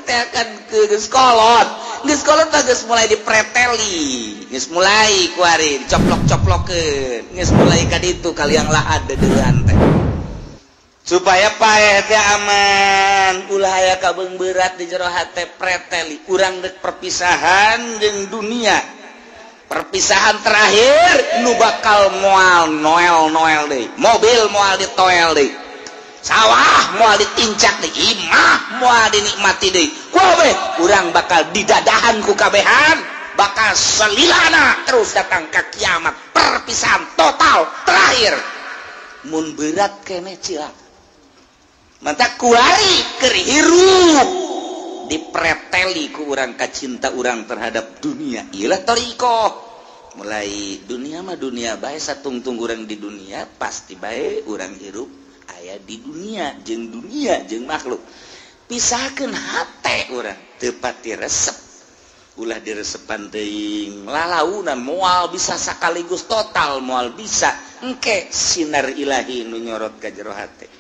teh kan geus kolot. Geus kolot teh geus mulai dipreteli, geus mulai kuari dicoplok-coplokeun, geus mulai ka ditu kaliang lahat dedeuan teh. Supaya paeh teh aman, ulah aya kabeung berat di jero hate preteli. Urang deuk perpisahan jeung dunia. Perpisahan terakhir nu bakal moal noel-noel deui, mobil moal ditoel deui, sawah moal ditincak deui, imah moal dinikmati deui. Kabeh urang bakal didadahan ku kabehan, bakal selilana terus datang ke kiamat. Perpisahan total terakhir. Mun berat keneh cilaka. Mantak kuari keur hirup dipreteli ku urang kacinta urang terhadap dunia. Iyalah thoriqoh. Mulai dunia mah dunia bae, satungtung urang di dunia pasti bae urang hirup aya di dunia jeung makhluk. Pisahkeun hate urang teu pati resep. Ulah diresepan teuing lalaunan moal bisa sakaligus total, moal bisa. Engke sinar ilahi nu nyorot ka jero hate.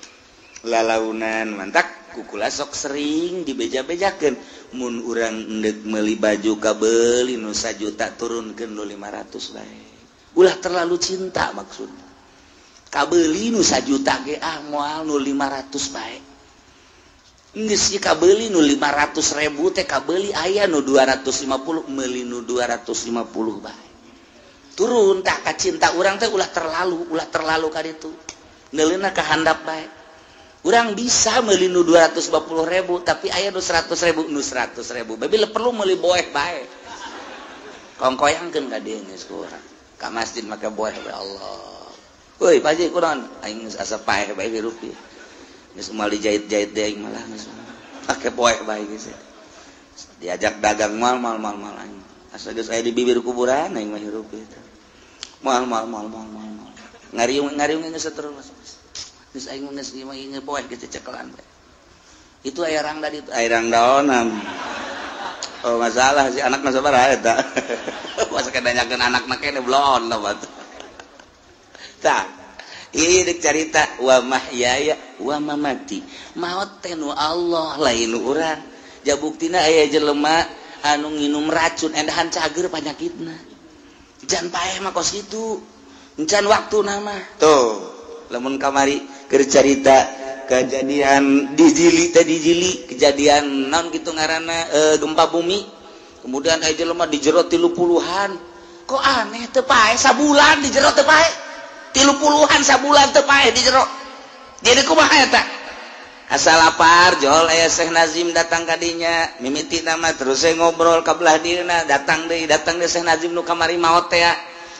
Lalaunan mantak kukula sok sering dibeja-bejakeun mun urang endek meuli baju kabeuli nu sajuta turunkeun nu 500 bae. Ulah terlalu cinta maksudna. Kabeuli nu sajuta ge ah moal nu 500 bae. Geus ieu kabeuli nu 500 ribu teh kabeuli aya nu 250 meuli nu 250 bae. Turun tah ka cinta urang teh ulah terlalu ka ditu. Neuleuna ka handap bae. Urang bisa meuli nu 250 ribu tapi aya nu 100 ribu nu 100 ribu. Bae perlu meuli boeh bae. Kongkoyangkeun ka dieu geus ku urang. Ka masjid make boeh bae Allah. Euy Pak Haji kunaon aing geus asa paeh bae hirup ieu. Geus moal dijahit-jahit deui aing malah geus make boeh bae geus. Diajak dagang mal mal mal mal aing. Asa geus aya di bibir kuburan aing mah hirup ieu. Mal mal mal mal mal. Ngariung-ngariung geus terus. Geus aing geus ieu mah ieu poe geus cecekelan bae. Itu aya rangda ditu, aya rangdaonan. Oh masalah si anak mah sabaraha eta. Masa kedanyakeun anakna kene blon lah batu. Tah, ieu deuk carita wa mahyaya wa mamati. Maot teh nu Allah lain nu urang. Ja buktina aya jelema anu nginum racun endahan cager panyakitna. Jan paeh mah kos kitu. Encan waktuna mah. Tuh. Lamun kamari keur carita kejadian di Jili teh di Jili kejadian naon kitu ngaranna gempa bumi kemudian aya jelema di jero 30-an kok aneh teu paeh sabulan di jero teu paeh 30-an sabulan teu paeh di jero jadi kumaha eta asa lapar jol aya Syekh Nazim datang ka dinya mimiti nama terus saya ngobrol ka belah dieuna datang deui Syekh Nazim nu kamari maot teh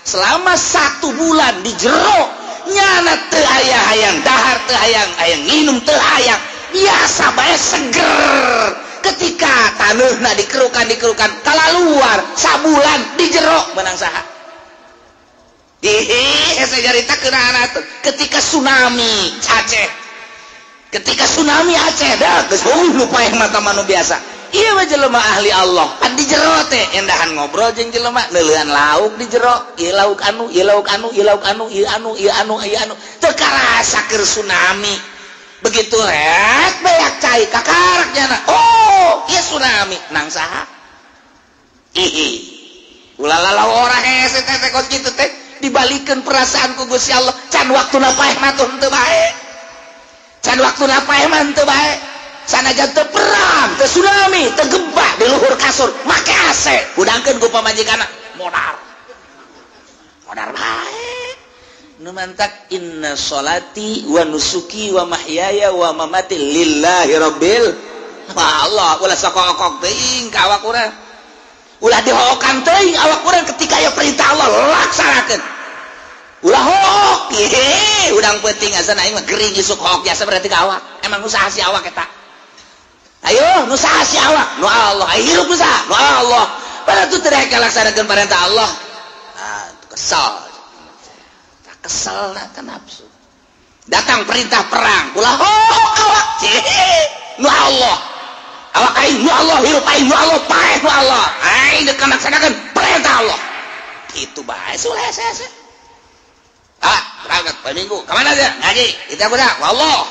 selama 1 bulan di jero nyana teu aya hayang dahar teu hayang hayang nginum teu hayang biasa bae seger ketika taneuhna dikerukan kalaluar sabulan di jero menang saha ih saya caritakeun anak ketika tsunami Aceh ketika tsunami Aceh dah geus eueuh lupa yang mata manu biasa ieu mah jelema ahli Allah pan di jero teh endahan ngobrol jeung jelema neuleuan lauk di jero ieu lauk anu ieu lauk anu ieu lauk anu ieu anu ieu anu ieu anu teu karasa keur tsunami begitu rek beak cai kakarak nyana oh ieu tsunami nang saha ih ulah lalawora hese teh teh kos kitu teh dibalikeun perasaan ku Gusti Allah can waktuna paeh mah teu bae can waktuna paeh mah teu bae sanajan teu perang, teu tsunami, teu gempa di luhur kasur, make AC, hudangkeun ku pamajikanna, modar. Modar bae. Nu mantak inna sholati wa nusuki wa mahyaya wa mamati lillahi rabbil Allah. Ulah sokok-okok teuing ka awak urang. Ulah dihokan teuing awak urang ketika aya perintah Allah laksanakeun. Ulah hook, hehe, hudang peuting asana aing mah gering isuk hook biasa berarti ka awak. Emang usaha si awak eta. Ayo nu saha si awak nu Allah ayo hirup nu saha nu Allah pada tu teu laksanakeun perintah Allah ah kesal tak kesal na ka nafsu datang perintah perang ulah hook awak nu Allah awak aing nu Allah hirup aing nu Allah paeh nu Allah aing deuk laksanakeun perintah Allah kitu bae sulah hese ah berangkat poe Minggu ka mana aja ngaji kita kuda wallah.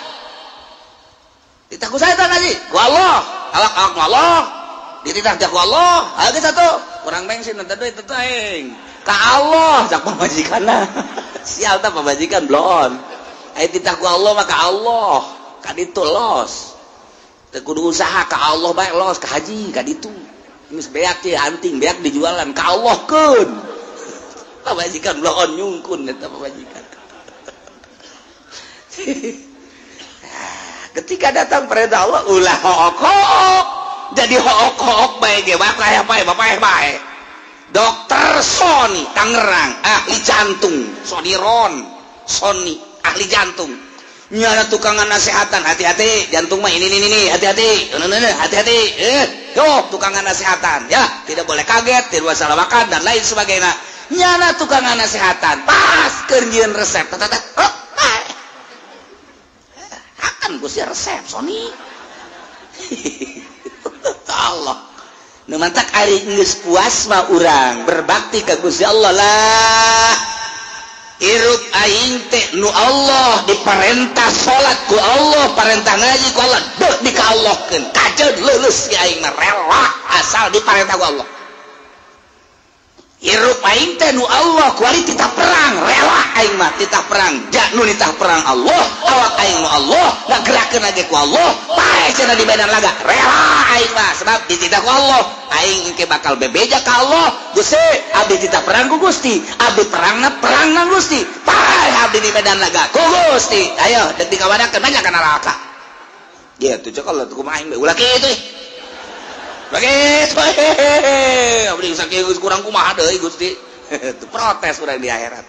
Ditaku saya ngaji, ku Allah. Awak awak Allah dititah ku Allah. Ayo satu kurang bensin nanti duit itu aing ka Allah cak pamajikanna. Sial ta pamajikan bloon. Ayo titah ku Allah maka Allah ka ditu los. Teu kudu usaha ka Allah bae los ka haji ka ditu. Geus beak teh anting beak dijualan ka Allah keun. Pamajikan bloon nyungkun eta pamajikan. Ketika datang perintah Allah ulah hook-hook. Jadi hook-hook bae ge bapak bae bapak bae. Dokter Sony Tangerang ahli jantung, Soniron, Sony ahli jantung. Nyana tukangan nasehatan, hati-hati jantung mah ini ini hati-hati, hati-hati. Yo tukangan nasehatan ya, tidak boleh kaget, tidak boleh salah makan dan lain sebagainya. Nyana tukangan nasehatan, pas keur nyieun resep. Oh, akan Gusti resep Sony. Allah. Nu mantak ari geus puas mah urang berbakti ka Gusti Allah lah. Hirup aing teh nu Allah diperintah salat ku Allah, parentah ngaji ku Allah, deuh dikaallahkeun. Kajeun leuleus si aing mah rela asal diparentah ku Allah. Hirup aing teh nu Allah kuari titah perang, rela aing mah titah perang. Ja nu nitah perang Allah, awak aing nu Allah, ngagerakeun age ku Allah, paeh cenah di medan laga, rela aing mah sebab dititah ku Allah. Aing engke bakal bebeja ka Allah, Gusti, abdi titah perang ku Gusti, abdi perangna perang nang Gusti, paeh abdi di medan laga ku Gusti. Ayo deuk dikawadakeun banyak kana neraka. Gitu cek Allah kumaha aing ulah kitu. Begitu, abdi sakieu kurang kumaha deui Gusti. Itu protes urang di akhirat.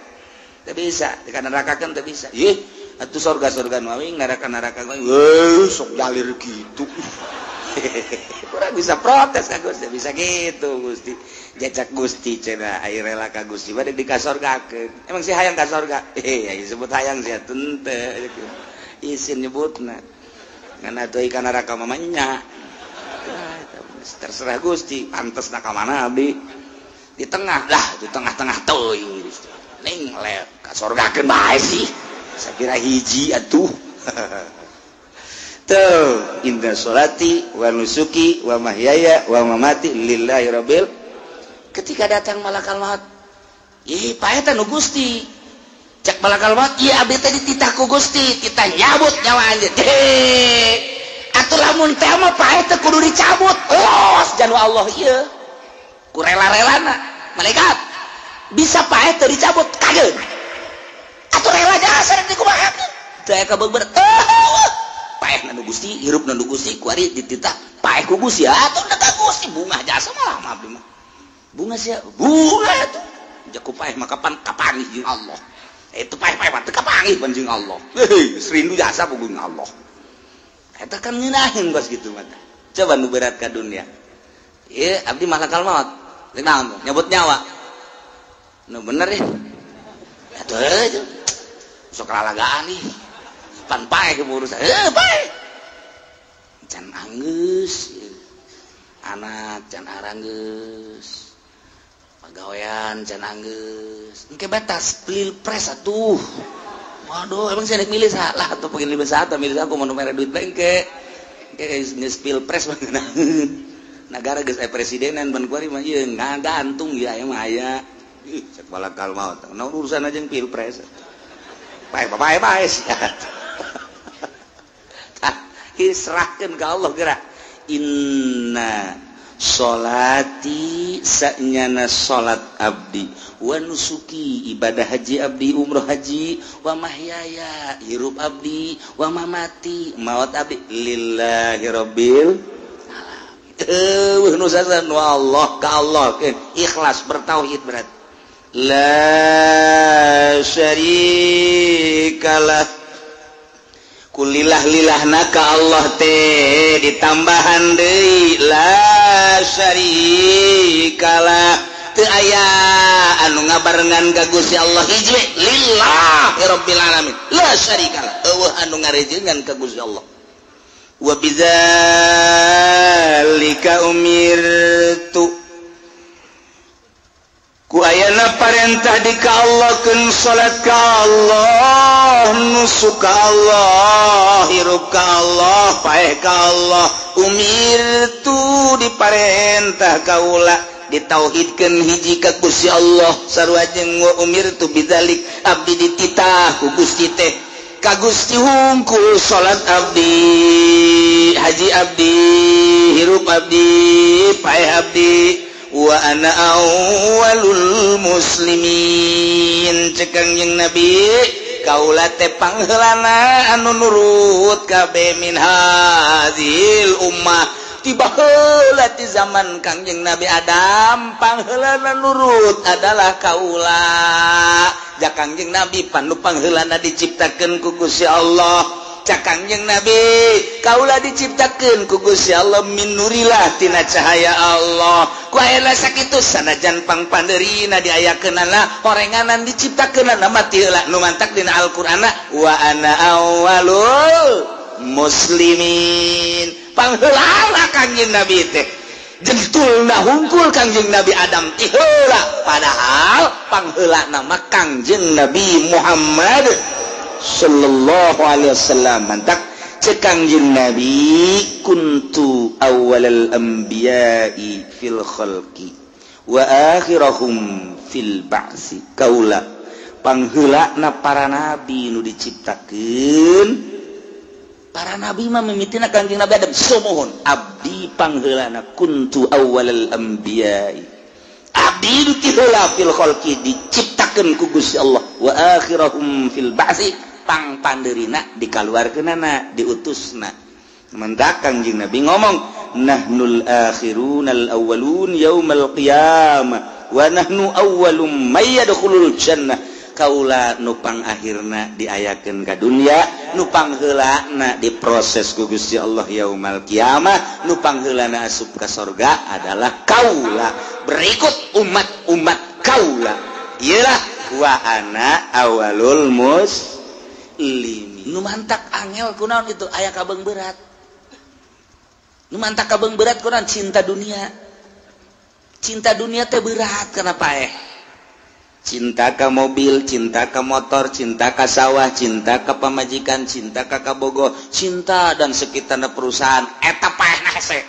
Teu bisa, di kana neraka kan teu bisa. Ih, atuh surga-surga nu aing, neraka-neraka nu aing. Weuh, sok jalir kitu. Kurang bisa protes ka Gusti, bisa gitu Gusti. Jajak Gusti cenah aya rela ka Gusti bade dikasorgakeun. Emang si hayang ka sorga? Eh, sebut hayang sia teu. Isin nyebutna. Ngan atuh ka neraka mah nya. Terserah Gusti, pantes nak mana abdi di tengah lah, di tengah-tengah teuing Gusti. Ning lep ka sorgakeun bae sih. Sakira hiji atuh. Tuh, inna sholati wa nusuki wa mahyaya wa mamati lillahi rabbil. Ketika datang malakal maut, ih paeh teh nu Gusti. Cek malakal maut, ieu abdi teh dititah ku Gusti, titah nyabut nyawa anjeun. Atuh lamun teh mah paeh teh kudu dicabut. Los janu Allah ieu. Ku rela-relana malaikat. Bisa paeh teh dicabut kageun. Atuh rela jasa rek dikumahakeun. Teu aya kabeber. Paeh nu Gusti, hirup nu Gusti, kuari dititah paeh ku Gusti. Atuh da ka Gusti bungah jasa malah mah abdi mah. Bunga sia, bunga atuh. Jaku paeh mah kapan kapanggih jeung Allah. Itu paeh-paeh mah teu kapanggih pan jeung Allah. Heuh, rindu jasa puguh Allah. Eta kan ngeunaheun kos kitu mah. Coba nu berat ka dunia. Ieu abdi malakal maut. Naon nyabut nyawa. Nu bener ya. Atuh euy. Sok lalagaan ih. Pan paeh urusan. Heuh paeh. Can anggeus. Anak can aranggeus. Pagawean can anggeus. Engke batas pilpres atuh. Waduh, emang saya milih salah atau pengen milih satu, milih aku mau mere duit bengke. Engke geus pilpres mah ngeunaheun. Nagara geus aya presidenan ban kuari mah ieu ngagantung ya aya mah aya. Ih, cek balakal maut. Naon urusan aja jeung pilpres. Pae pae pae sia. Tah, serahkeun ka Allah geura. Inna sholati sanyana salat abdi wa nusuki ibadah haji abdi umroh haji wa mahyaya hirup abdi wa mamati maut abdi lillahi rabbil alamin. Eueuh nu sasan wa Allah ka Allah ikhlas bertauhid berat la syarikalah kulillah lilahna ka Allah teh ditambahan deui la syarikalah teu aya anu ngabarengan ka Gusti Allah hiji lillahi rabbil alamin la syarikalah eueuh anu ngarejengan ka Gusti Allah wa bidzalika umirtu ku ayana parentah Diparentah di ka Allah keun salat ka Allah, nusuk ka Allah, hirup ka Allah, paeh ka Allah. Umirtu diparentah kaula ditauhidkeun hiji ka Gusti Allah sarua jeung wa umirtu bidzalik abdi dititah ku Gusti teh ka Gusti hungkul salat abdi, haji abdi, hirup abdi, paeh abdi. Wa ana awwalul muslimin cek Kangjeng Nabi kaula teh pangheulana anu nurut kabeh min hazil ummah tiba heula ti zaman Kangjeng Nabi Adam pangheulana nurut adalah kaula. Ja Kangjeng Nabi panu pangheulana diciptakeun ku Gusti Allah. Cak Kangjeng Nabi kaula diciptakeun ku Gusti Allah min nurilah tina cahaya Allah. Ku ayeuna sakitu sanajan pangpandeurina diayakeunana horenganan diciptakeunana mati heula nu mantak dina Al-Qur'anna wa ana awwalul muslimin. Pangheulana Kangjeng Nabi teh jentulna hungkul Kangjeng Nabi Adam ti heula padahal pangheulana mah Kangjeng Nabi Muhammad sallallahu alaihi wasallam. Mantak cek Kangjeng Nabi kuntu awwalal anbiya'i fil khalqi wa akhirahum fil ba'si. Kaula pangheulana para nabi nu diciptakeun para nabi mah mimitina Kangjeng Nabi Adam sumuhun abdi pangheulana kuntu awwalal anbiya'i abdi nu ti heula fil khalqi diciptakeun ku Gusti Allah wa akhirahum fil ba'si pangpandeurina dikaluarkeunana diutusna. Mantak Kangjeng Nabi ngomong nahnul akhirunal awwalun yaumal qiyamah wa nahnu awwalum may yadkhulul jannah. Kaula nu pangakhirna diayakeun ka dunya, nu pangheulana diproses ku Gusti Allah yaumal qiyamah, nu pangheulana asup ka sorga adalah kaula berikut umat-umat kaula. Iyalah wa ana awalul muslimin. Nu mantak angel kunaon itu aya kabeung berat. Nu mantak kabeung berat kunaon cinta dunia. Cinta dunia teh berat kana paeh. Cinta ka mobil, cinta ka motor, cinta ka sawah, cinta ka pamajikan, cinta ka kabogo, cinta dan sekitarna perusahaan eta paehna hese.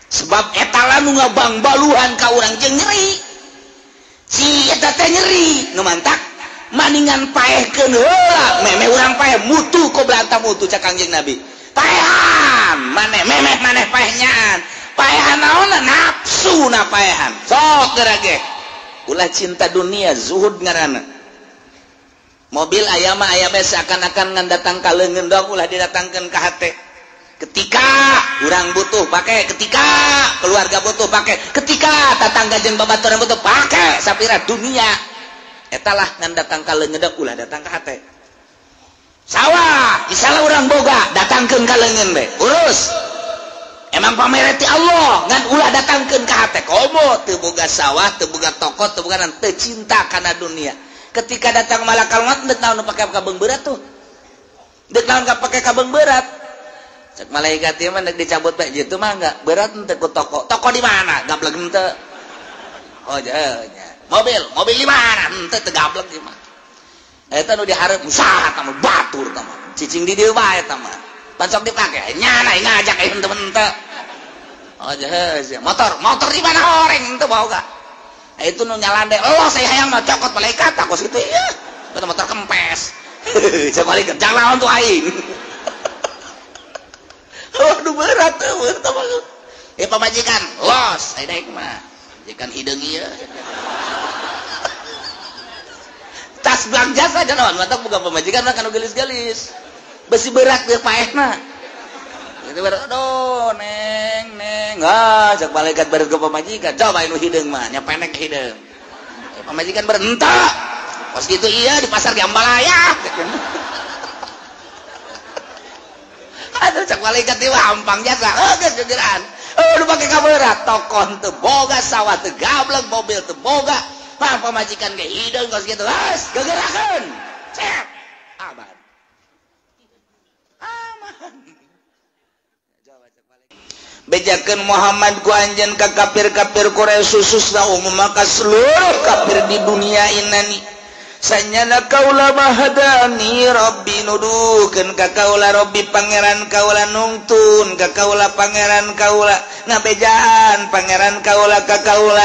Sebab eta lah nu ngabangbaluhan ka urang jeung nyeri. Si eta teh nyeri nu mantak maningan paehkeun heula memeh urang paeh mutu qoblanta mutu cak Kangjeng Nabi. Paehan maneh memeh maneh paehnyaan. Paehan naonna nafsu na paehan. Sok geura ge. Ulah cinta dunia zuhud ngaranna. Mobil aya mah aya bae seakan-akan ngan datang ka leungeun doang ulah didatangkeun ka hate. Ketika urang butuh pakai, ketika keluarga butuh pakai, ketika tatangga jeung babaturan butuh pakai sapira dunia. Eta lah ngan datang ka leungeun doang ulah datang ka hate. Sawah misalnya urang boga datangkeun ka leungeun bae urus. Emang pamereti Allah ngan ulah datangkeun ka hate komo teu boga sawah teu boga toko teu boga teu cinta kana dunia. Ketika datang malakal maut deuk naon pake kabeung berat tuh. Deuk naon pake kabeung berat. Cek malaikat ieu mah deuk dicabut bae jitu mah enggak berat henteu ku toko. Toko di mana? Gablek henteu. Oh nya. Mobil, mobil di mana? Henteu teu gablek ieu mah. Eta nu dihareup usaha tah mah batur tah mah. Cicing di dieu bae tah mah. Pancok dipake nyana ngajak henteu henteu. Oh jelas motor, motor di mana horeng henteu boga. Itu nu nyalande, oh saya hayang mah cokot malaikat aku situ ya. Itu motor kempes. Cek malaikat jangan lawan tuh aing. Waduh berat tuh, berat. Eh pamajikan, los, aya daek mah. Majikan hideung ieu. Tas belang jasa naon, mantap buka pamajikan mah kanu gelis-gelis. Besi berat deui paehna. Itu berat, aduh, neng, neng, ah, cek malaikat berat ke pamajikan, coba nu hideung mah, nya penek hideung. Pamajikan berentak, pas gitu iya di pasar di Ambalaya. Aduh, cek malaikat ieu hampang jasa, geus gegeran. Oh, nu pake kaberat, tokon teu boga, sawah teu gablek, mobil teu boga, mah pamajikan ge hideung kos kitu, geus gegerakeun. Cek, aman. Aman. Bejakeun Muhammad ku anjeun ka kafir-kafir Quraisy khususna umum maka seluruh kafir di dunia inani. Sanyana kaula mahadani Rabbi nuduhkeun ka kaula Rabbi pangeran kaula nungtun ka kaula pangeran kaula ngabejaan pangeran kaula ka kaula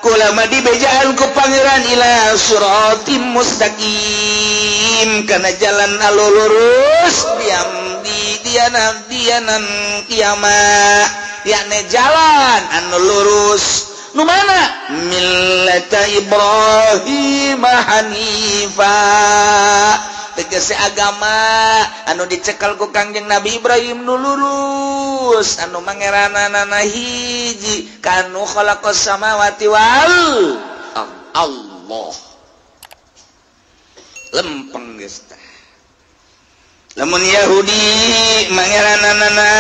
kula mah dibejaan ku pangeran ila siratim mustaqim kana jalan anu lurus diam di dianan dianan kiamat yakni jalan anu lurus nu mana millata Ibrahim hanifa tegese agama anu dicekal ku Kangjeng Nabi Ibrahim nu lurus anu mangeranana hiji kanu khalaqas samawati wal Allah lempeng geus tah. Lamun Yahudi mangeranana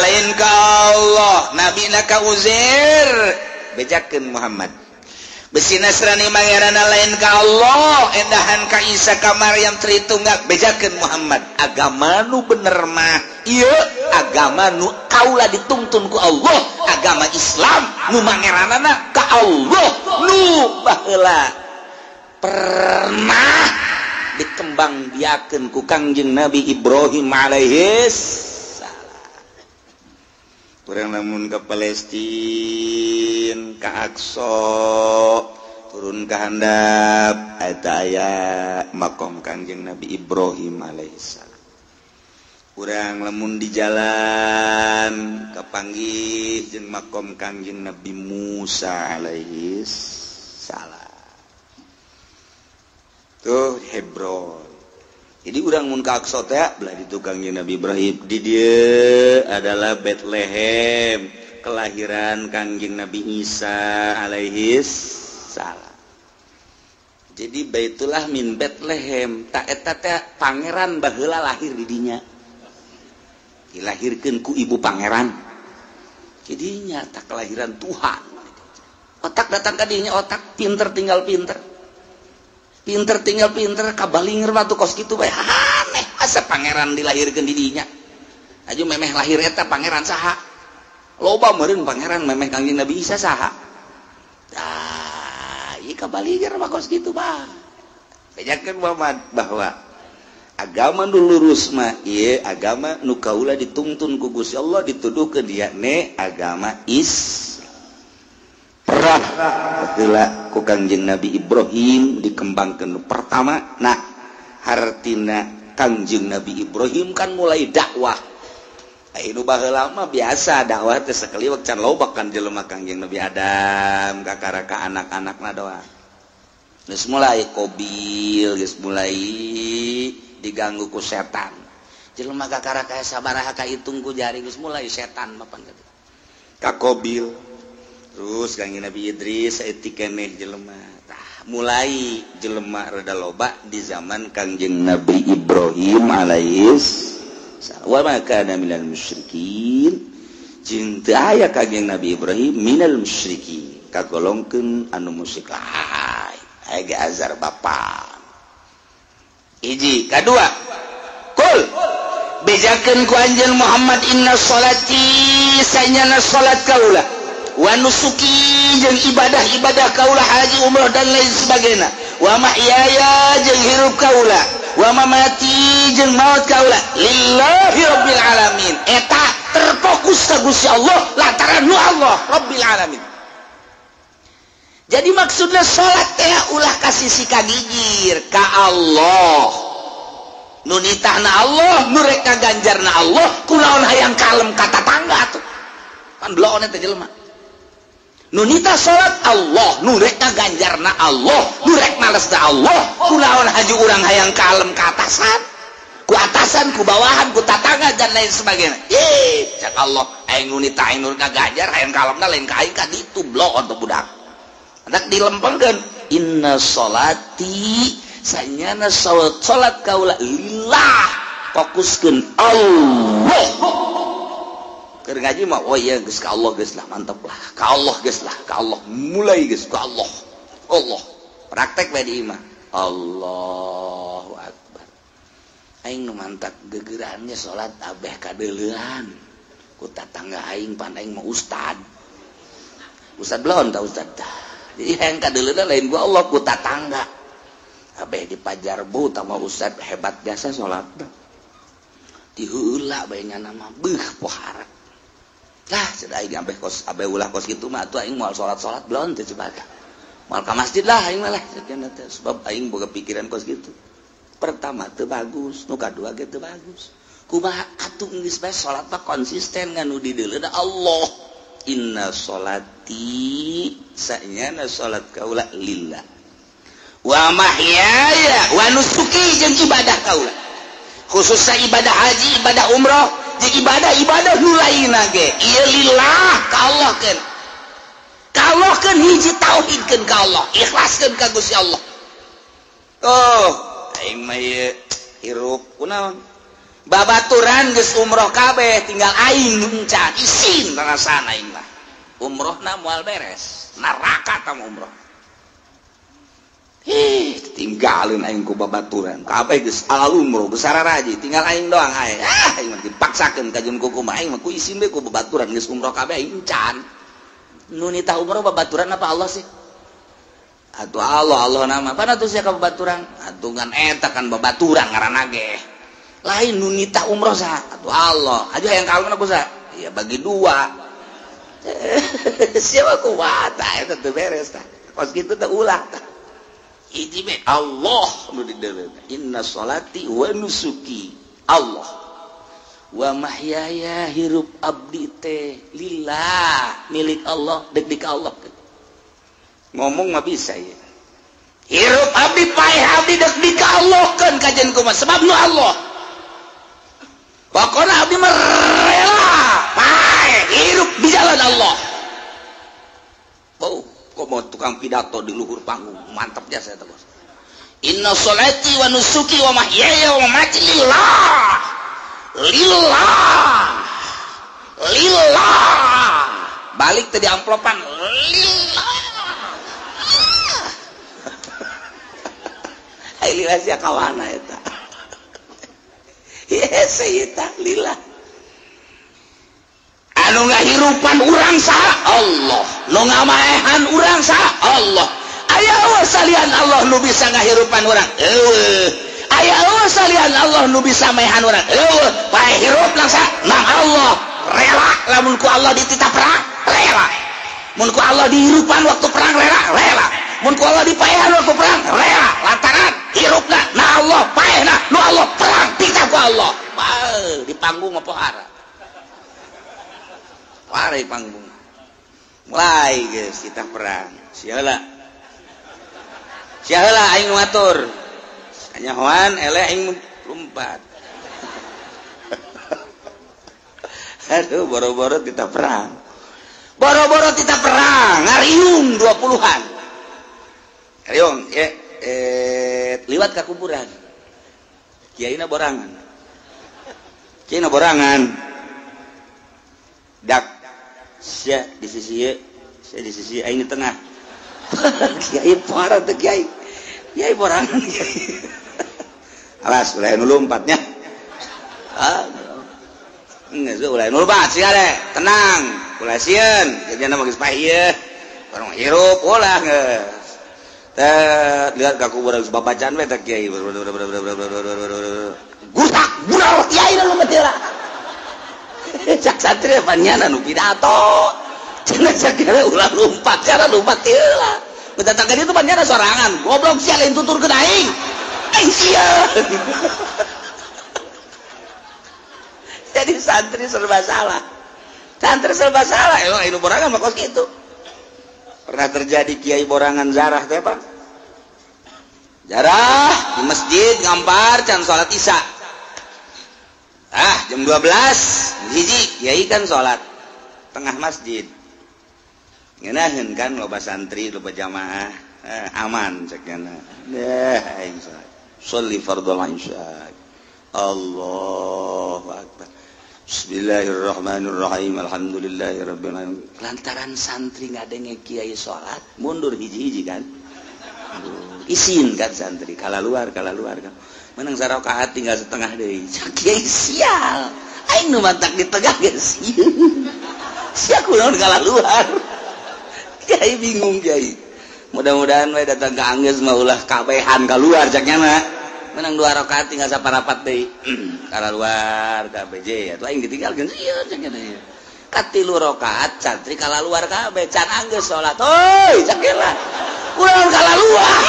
lain ka Allah nabina ka Uzair bejakeun Muhammad besi Nasrani mangerana lain ka Allah endahan ka Isa ka Maryam Tritunggal bejakeun Muhammad agama nu bener mah ieu agama nu kaula dituntun ku Allah agama Islam nu mangeranana ka Allah nu baheula pernah dikembangbiakeun ku Kangjeng Nabi Ibrahim alaihis salam. Kurang lamun ke Palestina ka Aqsa turun ka handap eta aya makom Kangjeng Nabi Ibrahim alaihissalam. Kurang lamun di jalan kapanggih jeung makom Kangjeng Nabi Musa alaihissalam. Tuh Hebron. Jadi urang mun ka Aqsa teh belah ditu Kangjeng Nabi Ibrahim. Di dieu adalah Bethlehem, kelahiran Kangjeng Nabi Isa alaihis salam. Jadi Baitullah min Bethlehem, tak eta teh pangeran baheula lahir di dinya. Dilahirkeun ku ibu pangeran. Jadinya tak kelahiran Tuhan. Otak datang ka dinya otak pinter tinggal pinter. Pinter tinggal pinter kabalinger batu kos kitu bae aneh asa pangeran dilahirkeun di dinya. Aju memeh lahir eta pangeran saha? Loba meureun pangeran memeh Kangjeng Nabi Isa saha? Tah, ieu kabalinger mah kos kitu bae. Bejakeun Muhammad bahwa agama nu lurus mah ieu agama nu kaula dituntun ku Gusti Allah dituduhkeun yakni agama Islam. Heula ku Kangjeng Nabi Ibrahim dikembangkeun pertama. Nah hartina Kangjeng Nabi Ibrahim kan mulai dakwah. Anu baheula mah biasa dakwah teh sakaliwat can loba kan jelema Kangjeng Nabi Adam kakara ka anak-anakna doang. Geus mulai Qabil, geus mulai diganggu ku setan. Jelema kakara ka sabaraha kahitung ku jari geus mulai setan mah pan kitu. Ka Qabil terus Kangjeng Nabi Idris saeutik keneh jelema. Tah mulai jelema rada loba di zaman Kangjeng Nabi Ibrahim alaihis salam. Wa ma kana minal musyrikin. Jeung teu aya Kangjeng Nabi Ibrahim minal musyrikin. Kagolongkeun anu musyrik lain. Aya ge azar bapa. Hiji, kadua. Kul bejakeun ku anjeun Muhammad inna sholati sanyana salat kaula wa nusuki jeung ibadah-ibadah kaula haji umroh dan lain sebagainya wa mahyaya jeung hirup kaula wa mamati jeung maut kaula lillahi rabbil alamin. Eta terfokus ka Gusti Allah lantaran nu Allah rabbil alamin. Jadi maksudnya salat teh ulah ka sisi kagigir ka Allah nu nitahna Allah nu rek ngaganjarna Allah kunaon hayang kalem ka tatangga atuh pan bloon eta jelema. Nunita salat Allah, nu rek ngaganjarna Allah, nu rek malesna Allah, kunaon haju urang hayang kalem ka atasan, ku atasan, ku bawahan, ku tatangga dan lain sebagainya. Ih, cak Allah, aing nunita aing nu ngaganjar hayang kalemna lain ka aing ka ditu bloon teh budak. Anak dilempengkeun, inna sholati sanyana salat kaula lillah, fokuskeun Allah. Keur ngaji mah oh iya geus ka Allah geus lah mantap lah ka Allah geus lah ka Allah mulai geus ka Allah Allah praktek bae di imah Allahu akbar aing nu mantak gegerannya salat abeh kadeuleuan Ku tatangga aing pan aing mah ustad. Ustad belon tah ustad. Jadi hayang kadeuleuna lain ku Allah ku tatangga. Abeh dipajarbu tama ustad hebat jasa salat. Diheula bae nya nama beuh pohara. Lah cenah aing abeh kos abeh ulah kos kitu mah atuh aing moal salat-salat belon teh coba. Moal ka masjid lah aing mah lah cenah teh sebab aing boga pikiran kos kitu. Pertama teu bagus, nu kadua ge teu bagus. Kumaha atuh geus bae salat mah konsisten ngan nu dideuleuna Allah. Inna sholati sanyana salat kaula lillah wa mahyaya wa nusuki jeung ibadah kaula khususnya ibadah haji, ibadah umroh jeung ibadah-ibadah nu lainna ge ieu lillah ka Allah keun ka Allah keun hiji tauhidkeun ka Allah ikhlaskeun ka Gusti Allah. Oh aing mah ieu hirup kunaon babaturan geus umroh kabeh tinggal aing nu encan isin rasana aing mah umrohna moal beres neraka tah umroh. Hih tinggalin aing ku babaturan kabeh geus alal umroh geus sararaji tinggal aing doang aing ah aing mah dipaksakeun ka jeung kumaha aing mah ku isin we ku babaturan geus umroh kabeh aing encan nu nitah umroh babaturan apa Allah sih atuh Allah Allah nama pan atuh sia ka babaturan atuh ngan eta kan babaturan ngaranna ge lain nu nitah umroh sah atuh Allah aja yang kalem aku sah ya bagi dua siapa kuat eta teu beres tah kos kitu teh ulah tah hiji we Allah nu dideuleukeun inna sholati wa nusuki Allah wa mahyaya hirup abdi teh lillah milik Allah dek dik Allah ngomong mah bisa ya hirup abdi paeh abdi dek dik Allah keun kajen kumaha sebab nu Allah pokoknya abdi mah rela paeh hirup di jalan Allah. Oh, kok mau tukang pidato di luhur panggung mantap jasa eta bos. Inna sholati wa nusuki wa mahyaya wa mamati lillah lillah lillah balik tadi amplopan lillah. Ai lillah sia kawana eta. Yes, eta lillah. Anu ngahirupan urang saha Allah, nu ngamaehan urang saha Allah. Aya eueuh salian Allah nu bisa ngahirupan urang. Eueuh. Aya eueuh salian Allah nu bisa maehan urang. Eueuh, pae hirup nang saha? Nang Allah. Rela lamun ku Allah dititah perang, rela. Mun ku Allah dihirupan waktu perang rela, rela. Mun ku Allah dipaehan waktu perang, rela. Lantaran hirupna na Allah, paehna nu Allah, perang titah ku Allah. Bae di panggung apa hara. Pare panggung. Mulai geus kita perang. Siaheula. Siaheula aing nu ngatur. Kanyahoan eleh aing lompat. Aduh boro-boro kita perang. Boro-boro kita perang, ngariung 20-an. Ngariung ye liwat ka kuburan. Kiaina borangan. Kiaina borangan. Dak sia di sisi ieu, sia di sisi aing di tengah. Kiai parah teh kiai. Kiai borangan kiai. Alas ulah nu lompatnya. Ah. Geus ulah nu lompat sia deh, tenang. Ulah sieun, jadinya mah geus paeh ieu. Barang hirup ulah geus. Teh lihat ka kuburan geus babacaan we teh kiai. Gutak bural kiai nu lompat heula. Cak santri panyana nu pidato. Cenah sagala ulah lompat, cara lompat heula. Bedatang ka ditu panyana sorangan. Goblok sia lain tuturkeun aing. Aing sieun. Jadi santri serba salah. Santri serba salah. Emang aing borangan mah kos kitu. Pernah terjadi kiai borangan zarah teh, Pak. Jarah di masjid ngampar can salat Isya. Ah, jam 12 hiji kiai kan salat tengah masjid. Ngeunaheun kan loba santri, loba jamaah, aman cek nya. Deh aing salat. Sholli fardhol isya. Allahu akbar. Bismillahirrahmanirrahim. Alhamdulillahirabbil alamin. Lantaran santri ngadenge kiai salat, mundur hiji-hiji kan. Aduh, isin kan santri, kala luar kan. Menang sarakaat tinggal setengah deui. Kiai sial. Aing nu mantak di tengah geus. Sia kunaon kalaluar. Kiai bingung kiai. Mudah-mudahan we datang ka anggeus mah ulah kabehan kaluar cak nya mah. Menang 2 rakaat tinggal saparapat deui. Kalaluar kabeh atuh aing ditinggalkeun sieun cak nya deui. Katilu rakaat santri kalaluar kabeh can anggeus salat. Hoi cak nya. Urang kalaluar.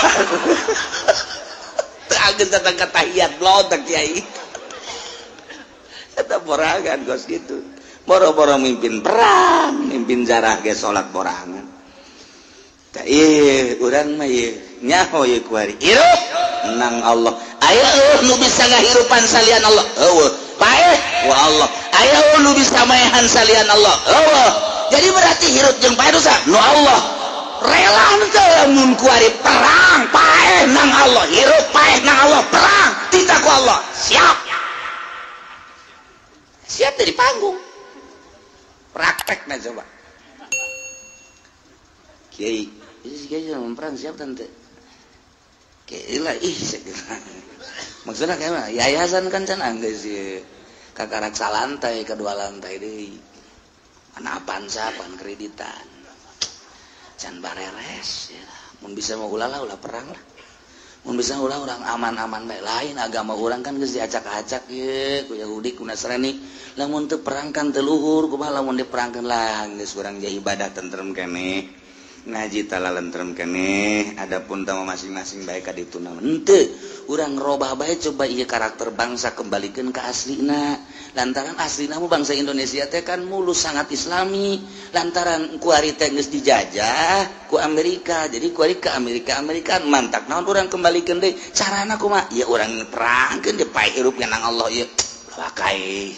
Teu anggeus datang ka tahiyat blodak kiai. Eta borangan kos kitu. Boro-boro mimpin perang, mimpin jarah ge salat borangan. Tah ieu urang mah ieu nyaho ieu kuari. Hirup nang Allah. Aya nu bisa ngahirupan salian Allah. Eueuh. Paeh wa Allah. Aya nu bisa maehan salian Allah. Eueuh. Jadi berarti hirup jeung paeh dosa nu Allah. Rela teu lamun kuari perang paeh nang Allah, hirup paeh nang Allah, perang titah ku Allah. Siap. Siap dari panggung. Praktekna coba. Kiai, kiai jangan perang siap tante. Kiai lah ih maksudnya kayak mah yayasan kan can anggeus ieu. Kakarak salantai kedua lantai deui. Mana Avanza pan kreditan. Can bareres ya. Mun bisa mah ulah lah ulah perang lah. Mun bisa ulah urang aman-aman bae lain agama urang kan geus diacak-acak ye ku Yahudi ku Nasrani. Lamun teu perang kan teu luhur kumaha lamun diperangkeun lah geus urang jadi ibadah tentrem keneh. Ngaji tala lentrem keneh adapun tama masing-masing bae ka ditu naon henteu urang robah bae coba ieu karakter bangsa kembalikeun ka aslina lantaran aslina mah bangsa Indonesia teh kan mulus sangat islami lantaran kuari teh geus dijajah ku Amerika jadi kuari ke Amerika Amerika mantak naon urang kembalikeun deui carana kumaha ieu urang perangkeun deui pae hirup nang Allah ieu wakai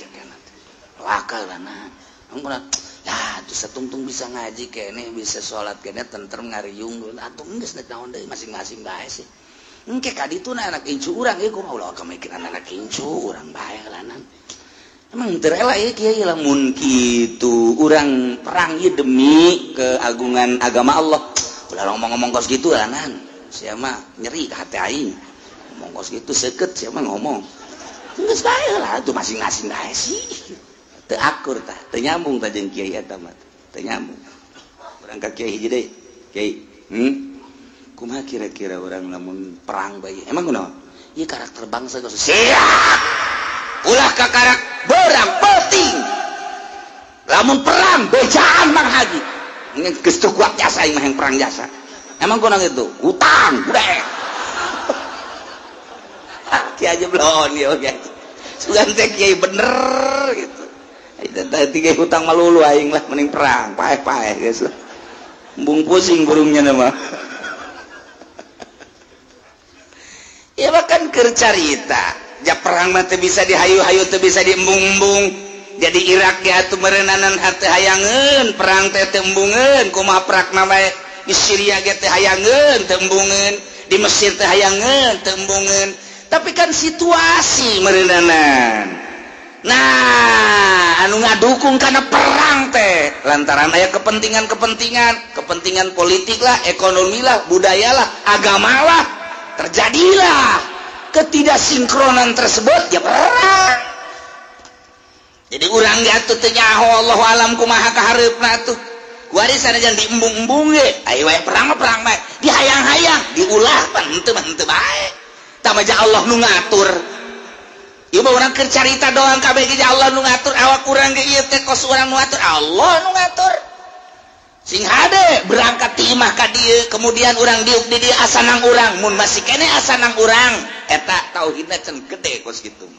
wakal lana ampun. Ya, tuh satungtung bisa ngaji kene, bisa sholat kene, tentrem ngariung, atuh geus naon deui masing-masing bae sih. Engke ka ditu na anak incu urang ieu kumaha ulah kemikiran anak incu urang bae lanan. Emang teu rela ieu kiai lamun kitu urang perang ieu demi keagungan agama Allah. Ulah ngomong-ngomong kos kitu lanan. Sia mah nyeri ka hati aing. Ngomong kos kitu seukeut sia mah ngomong. Geus bae lah atuh masing-masing bae sih. Teu akur tah, teu nyambung tah jeung kiai eta mah. Teu nyambung. Urang ka kiai hiji deui. Kiai, Kumaha kira-kira urang lamun perang bae? Emang kunaon? Ieu karakter bangsa geus siap. Ulah ka karak berang penting. Lamun perang bejaan Mang Haji. Geus teu kuat jasa aing mah yang perang jasa. Emang kunaon itu? Utang, udah. Kiai aja belon ieu kiai. Sugan teh kiai bener gitu. Tadi hutang malulu aing lah mending perang paeh-paeh geus lah. Embung pusing burungnya nama. Ya bahkan keur carita, ja perang mah teu bisa dihayu-hayu teu bisa diembung-embung. Jadi Irak ge atuh meureunnanan hate hayangeun, perang teh teu embungeun, kumaha prakna bae. Di Syria ge teu hayangeun, teu embungeun, di Mesir teu hayangeun, teu embungeun. Tapi kan situasi meureunnanan. Nah, anu ngadukung karena perang teh lantaran aya kepentingan-kepentingan, kepentingan politik lah, ekonomi lah, budaya lah, agama lah, terjadilah ketidaksinkronan tersebut ya perang. Jadi urang ge atuh teu nyaho Allahu alam kumaha kahareupna atuh. Kuari sanajan diembung-embung ge, ayo wae perang mah perang bae, dihayang-hayang, diulah pan henteu mah henteu bae. Tah mah Allah nu ngatur. Ieu mah urang keur carita doang kabeh ge Allah nu ngatur awak urang ge ieu teh kos urang nu ngatur Allah nu ngatur. Sing hade berangkat ti imah ka dieu kemudian urang diuk di dieu asanang urang mun masih keneh asanang urang eta tauhidna can gede kos kitu.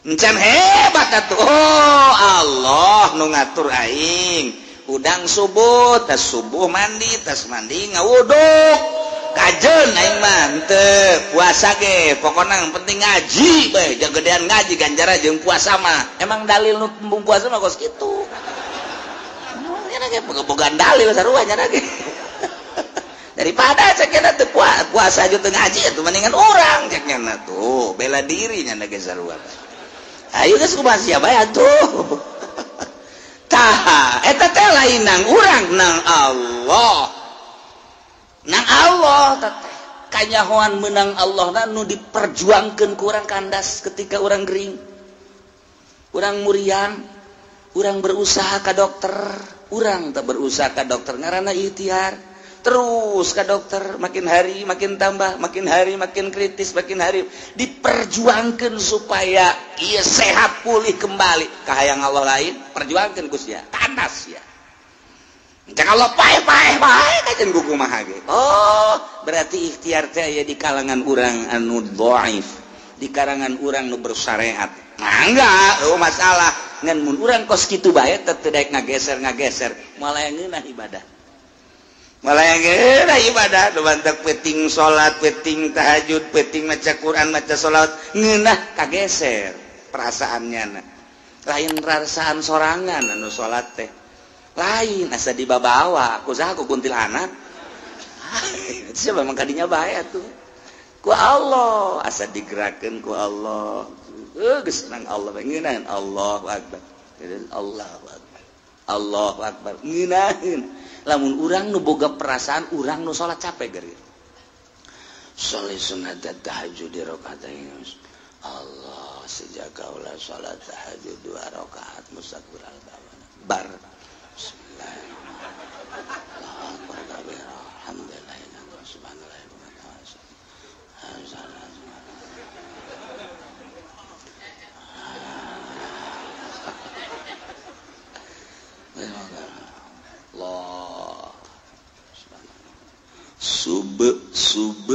Encan hebat atuh. Oh Allah nu ngatur aing. Udang subuh tas subuh mandi tas mandi ngawuduk. Kajen aing mah henteu puasa ge pokona yang penting ngaji bae jagedean ngaji ganjaran jeung puasa mah emang dalil nu embung puasa mah kos kitu nya ge boga-bogaan dalil sarua nya ge daripada cek nya teu puasa aja teu ngaji atuh mendingan urang cek nya tuh bela diri nya ge sarua ayo geus kumaha sia bae atuh tah eta teh lain nang urang nang Allah nang Allah teteh kanyahoan menang Allah na nu diperjuangkeun ku urang kandas ketika urang gering. Urang muriang, urang berusaha ka dokter, urang tak berusaha ka dokter ngaranna ikhtiar. Terus ka dokter, makin hari makin tambah, makin hari makin kritis, makin hari diperjuangkan supaya ia sehat pulih kembali. Kahayang Allah lain, perjuangkan ku sia, tandas ya. Jangan Allah paeh-paeh paeh kajen ku kumaha ge. Oh, berarti ikhtiar teh aya di kalangan urang anu dhaif, di kalangan urang nu bersyariat. Nah, enggak, oh masalah. Ngan mun urang kos kitu bae teu daek ngageser-ngageser, malah ngeunah ibadah. Malah ngeunah ibadah, nu bantak peuting salat, peuting tahajud, peuting maca Quran, maca salat, ngeunah kageser perasaannya na. Lain perasaan sorangan anu salat teh. Lain asa dibabawa, ku saha ku kuntilanak. Siapa memang kadinya bae atuh. Ku Allah asa digerakkeun ku Allah. Geus nang Allah ngeunaheun Allahu akbar. Allahu akbar. Allahu akbar. Ngeunaheun. Lamun urang nu boga perasaan urang nu salat capek geus. Sholli sunat tahajud di rakaatain. Allah sejak kaula salat tahajud 2 rakaat mustaqbil bar. Bismillahirrahmanirrahim. Allahu akbar kabira. Alhamdulillah subhanallah. Allah sub sub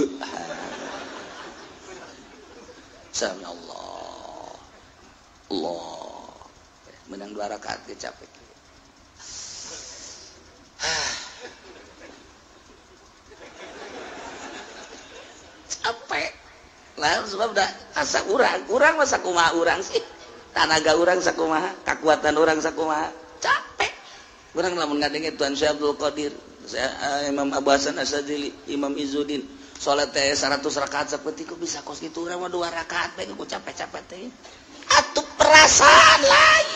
sami Allah Allah menang 2 rakaat ge capek. Capek lah sebab dah asa urang mah sakumaha urang sih, tanaga urang sakumaha, kakuatan urang sakumaha, capek. Urang lamun ngadenge Tuan Syekh Abdul Qadir, Imam Abu Hasan Asy-Syadzili, Imam Izzuddin, salat teh 100 rakaat saperti ku bisa kos kitu urang mah 2 rakaat bae ku capek-capek teh. Atuh perasaan lain.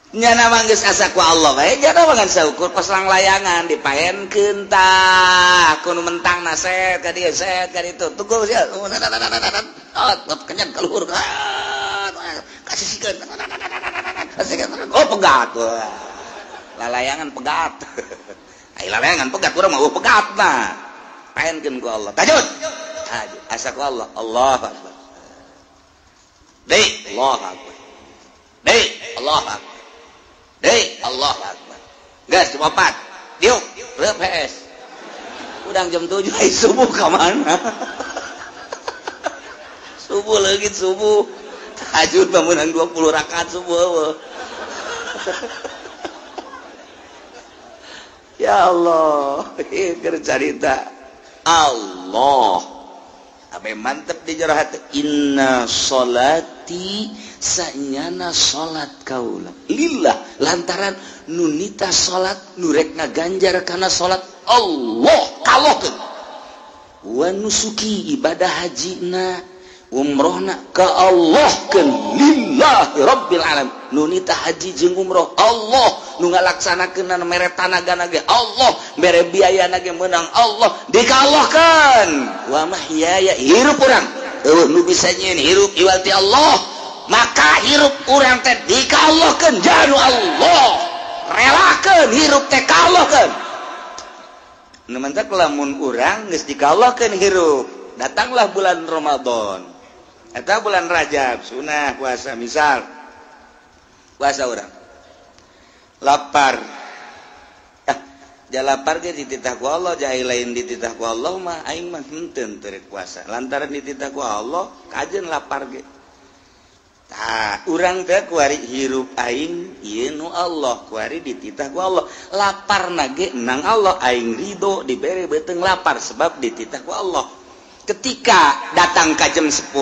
Nyana mah geus asa ku Allah bae, nyana mah ngan saukur kos langlayangan dipaenkeun tah, ku nu mentangna set ka dieu set ka ditu. Tunggu sia. Oh, kenyan ka luhur. Kasihkeun. Kasihkeun. Oh, pegat. Lalayangan pegat. Ai lalayangan pegat urang mah pegat nah. Paenkeun ku Allah. Tahajud. Tahajud. Asa ku Allah. Allahu akbar. Deui, Allahu akbar. Deui, Allahu akbar. Deui, Allahu akbar. Geus jam 4. Diuk, reup PS. Udang jam 7 ai subuh ka mana? Subuh leungit subuh. Tahajud mah meunang 20 rakaat subuh eueuh. Ya Allah, keur carita Allah. Abe mantep di jero hati. Inna sholati sanyana salat kaula lillah, lantaran nunita salat nurek ngaganjar kana salat Allah kalokeun. Wa nusuki ibadah hajina umrohna ka Allah keun lillahi rabbil alamin. Nunita haji jeung umroh Allah nu ngalaksanakeun mere tanagana ge Allah, mere biayana ge meunang Allah, dikallahkeun. Wa mahyaya hirup urang eueuh nu bisa nyieun hirup iwal ti Allah, maka hirup urang teh dikallahkeun janu Allah, relakeun hirup teh kallahkeun. Nu mantak lamun urang geus dikallahkeun hirup, datanglah bulan Ramadan atau bulan Rajab sunah puasa, misal puasa urang lapar, ja lapar ge dititah ku Allah, jahe lain dititah ku Allah mah aing mah henteu teu puasa, lantaran dititah ku Allah kajeun lapar ge. Tah urang teh kuari hirup aing ieu nu Allah, kuari dititah ku Allah, laparna ge nang Allah, aing ridho dibere beuteung lapar sebab dititah ku Allah. Ketika datang ke jam 10,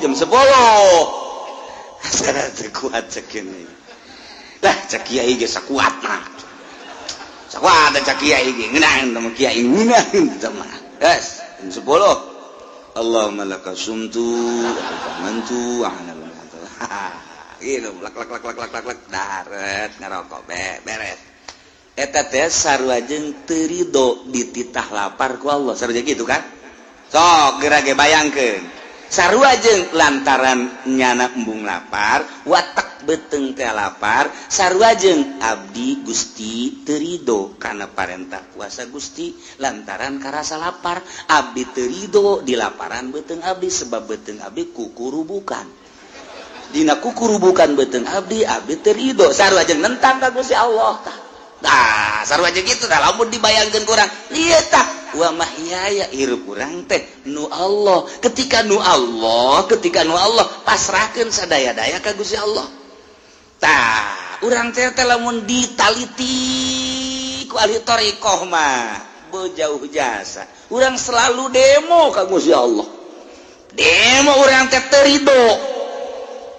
jam 10 asana teu kuat cekin. Lah cek kiai ge sakuat mah. Sakuat cek kiai ge ngeunaheun teh kiai ngeunaheun teh mah. Geus jam 10. Allahumma laka sumtu wa amantu wa ana gitu lak lak lak lak lak lak lak daret ngarokok beres. Eta teh sarua jeung teu rido dititah lapar ku Allah, sarua gitu kan? Sok geura ge bayangkeun. Sarua jeung lantaran nyana embung lapar, watak beuteung teh lapar, sarua jeung abdi Gusti teu rido kana parentah puasa Gusti lantaran karasa lapar, abdi teu rido di laparan beuteung abdi sebab beuteung abdi kukurubukan. Dina kukurubukan beuteung abdi, abdi teu rido, sarua jeung nentang ka Gusti Allah tah. Nah, sarua jeung kitu tah lamun dibayangkeun ku urang, ieu tah wa mahyaya hirup urang teh nu Allah. Ketika nu Allah, ketika nu Allah pasrahkeun sadaya-daya ka Gusti Allah. Tah, urang teh teh lamun ditaliti ku ahli thariqah mah bejauh jasa. Urang selalu demo ka Gusti Allah. Demo urang teh teu rido.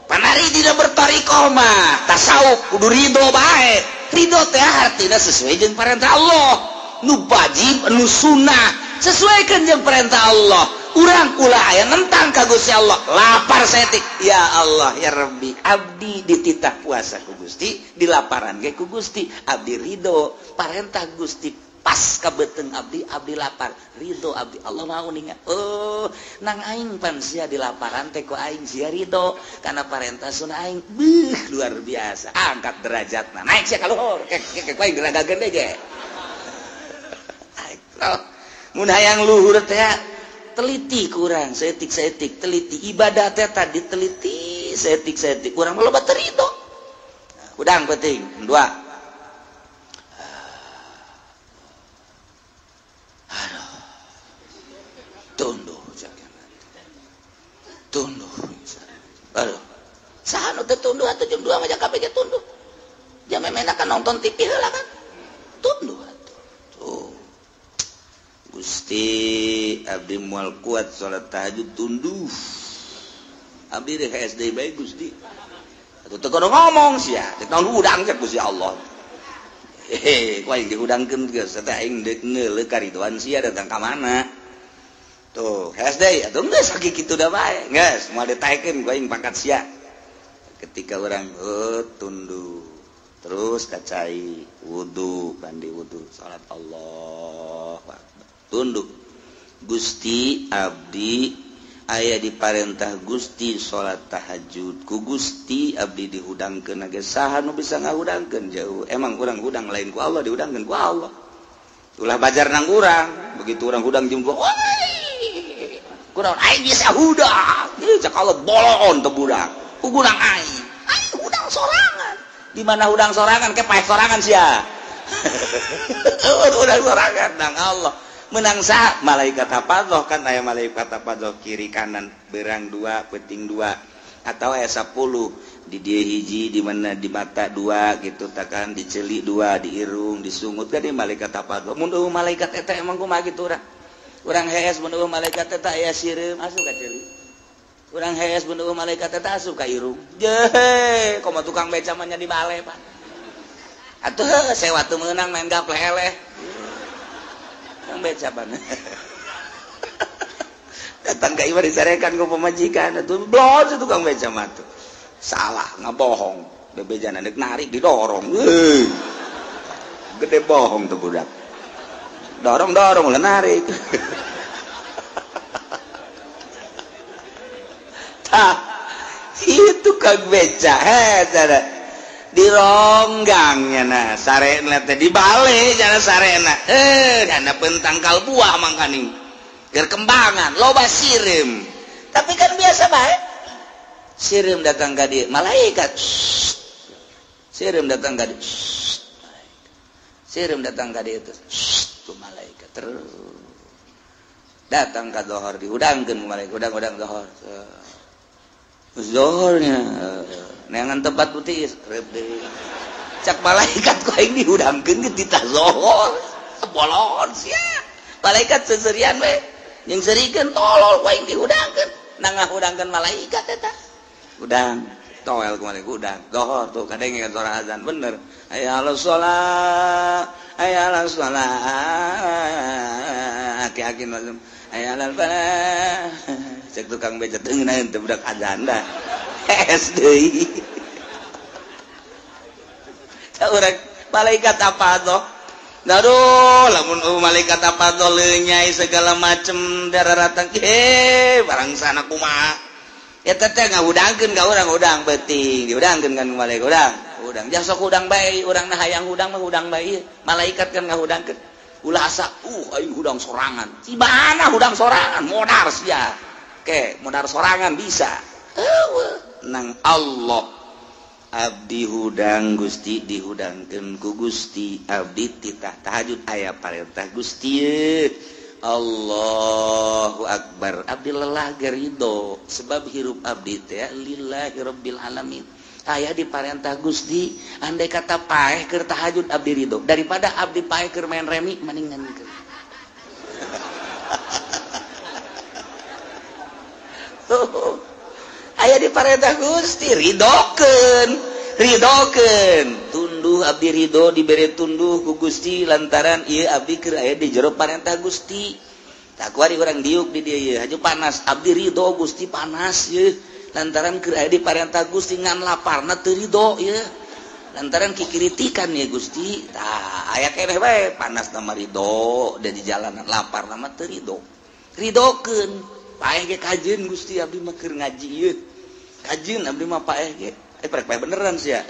Panari tidak berthariqah mah, tasawuf kudu rido bae. Ridho teh artinya sesuai jeung perintah Allah, nu wajib nu sunnah sesuaikan jeung perintah Allah. Urang ulah aya nentang ka Gusti Allah. Lapar saeutik, ya Allah ya Rabbi, abdi dititah puasa ku Gusti, dilaparan ge ku Gusti, abdi ridho parentah Gusti pas ka beuteung abdi, abdi lapar ridho abdi. Allah mau ninga, oh nang aing pan sia dilaparan teh ku aing sia ridho karena parentah sunah aing. Beuh luar biasa, angkat derajatna naik sia ka luhur kek kek aing geragageun deui ge. Mun hayang luhur teh teliti kurang saeutik-saeutik, teliti ibadah teh tadi teliti saeutik-saeutik, kurang loba teu ridho. Hudang penting dua. Aduh. Tunduh tunduh. Aduh. Saha nu teu tunduh atuh jam 2 mah kabeh ge tunduh. Jam memena kan nonton TV heula kan. Tunduh atuh. Tuh. Gusti abdi moal kuat salat tahajud tunduh. Abdi rek SD bae Gusti. Atuh teu kudu ngomong sia, teh naon hudang cek Gusti Allah. Hehe, ku aing dihudangkeun geus teh aing deuk neuleuh karidoan sia datang ka mana. Tuh, SD atuh geus sakitu da bae. Geus moal ditaekeun ku aing pangkat sia. Ketika orang tunduh terus kacai wudu, mandi wudu, salat Allah tunduk. Gusti abdi aya diparentah Gusti salat tahajud ku Gusti abdi dihudangkeun ge saha nu bisa ngahudangkeun jauh. Emang urang hudang lain ku Allah, dihudangkeun ku Allah. Ulah bajar nang urang, begitu urang hudang jeung kurang aing bisa hudang. Ieu cak Allah bolon teu budak. Ku gurang aing. Aing hudang sorangan. Di mana hudang sorangan ke paeh sorangan sia. Hudang sorangan nang Allah. Menang sah malaikat hafadzah kan aya malaikat hafadzah kiri kanan berang dua peting dua atau aya 10 di dia hiji di mana di mata dua gitu takan di celik dua di irung disungut kan di malaikat hafadzah. Mun eueuh malaikat eta emang kumaha kitu urang. Urang hees mun eueuh malaikat eta aya sireum asup ka celik. Urang hees mun eueuh malaikat eta asup ka irung. Jehe, komo tukang beca mah nya di bale pan. Atuh sewa teu meunang main gaple eleh. Yang beca pan. Datang ka imah disarekan ku pamajikan atuh blon tukang beca mah tuh. Salah ngabohong, bebejana deuk narik didorong. Heuh. Gede bohong tuh budak. Dorong-dorong ulah narik. Tah, itu kang beca heh dironggangnya nah sarena teh dibalik jana sarena dana pentangkal buah mangkaning gerkembangan loba sireum tapi kan biasa bae sireum datang ka dieu malaikat sireum datang ka dieu sireum datang ka dieu ku malaikat terus datang ka dohor dihudangkeun ku malaikat hudang-hudang dohor zohornya neangan tempat putih rep deui cak malaikat ku aing dihudangkeun ge titah zohor bolon sia malaikat seserian we jeung serikeun tolol ku aing dihudangkeun nang ngahudangkeun malaikat eta hudang toel ku malaikat hudang zohor tuh kadenge kan suara azan bener hayya 'alas shalah hayya 'alas shalah aki-aki mazum hayya 'alal falah cek tukang beca teu ngeunaheun teh budak azan dah hees deui urang malaikat apa tuh Aduh, lamun malaikat apa lenyai segala macem darah ratang, barang sana kumaha. Ya teh ngahudangkeun ka urang hudang beuting, dihudangkeun kan malaikat hudang. Hudang jang sok hudang bae, urang na hayang hudang mah hudang bae. Malaikat kan ngahudangkeun. Ulah asa, aing hudang sorangan. Cibana hudang sorangan, modar sia. Ke, modar sorangan bisa. Eueuh, nang Allah. Abdi hudang Gusti dihudangkeun ku Gusti, abdi titah tahajud aya parentah Gusti. Allahu akbar. Abdi lelah gerido sebab hirup abdi teh lillahi rabbil alamin. Aya diparentah Gusti, andai kata paeh keur tahajud abdi ridho daripada abdi paeh keur main remi mendingan keur. Aya diparentah Gusti ridokeun, ridokeun. Tunduh abdi ridho dibere tunduh ku Gusti lantaran ieu abdi keur aya di jero parentah Gusti. Tak kuari urang diuk di dieu ieu haju panas, abdi ridho Gusti panas ieu lantaran keur aya di parentah Gusti ngan laparna teu ridho ieu. Lantaran kikiritikan ya Gusti. Tah aya keneh bae panas na mah ridho da di jalanan laparna mah teu ridho. Ridokeun paeh ge kajeun Gusti abdi mah keur ngaji ieu. Kajeun abdi mah paeh ge. Prek paeh beneran sia.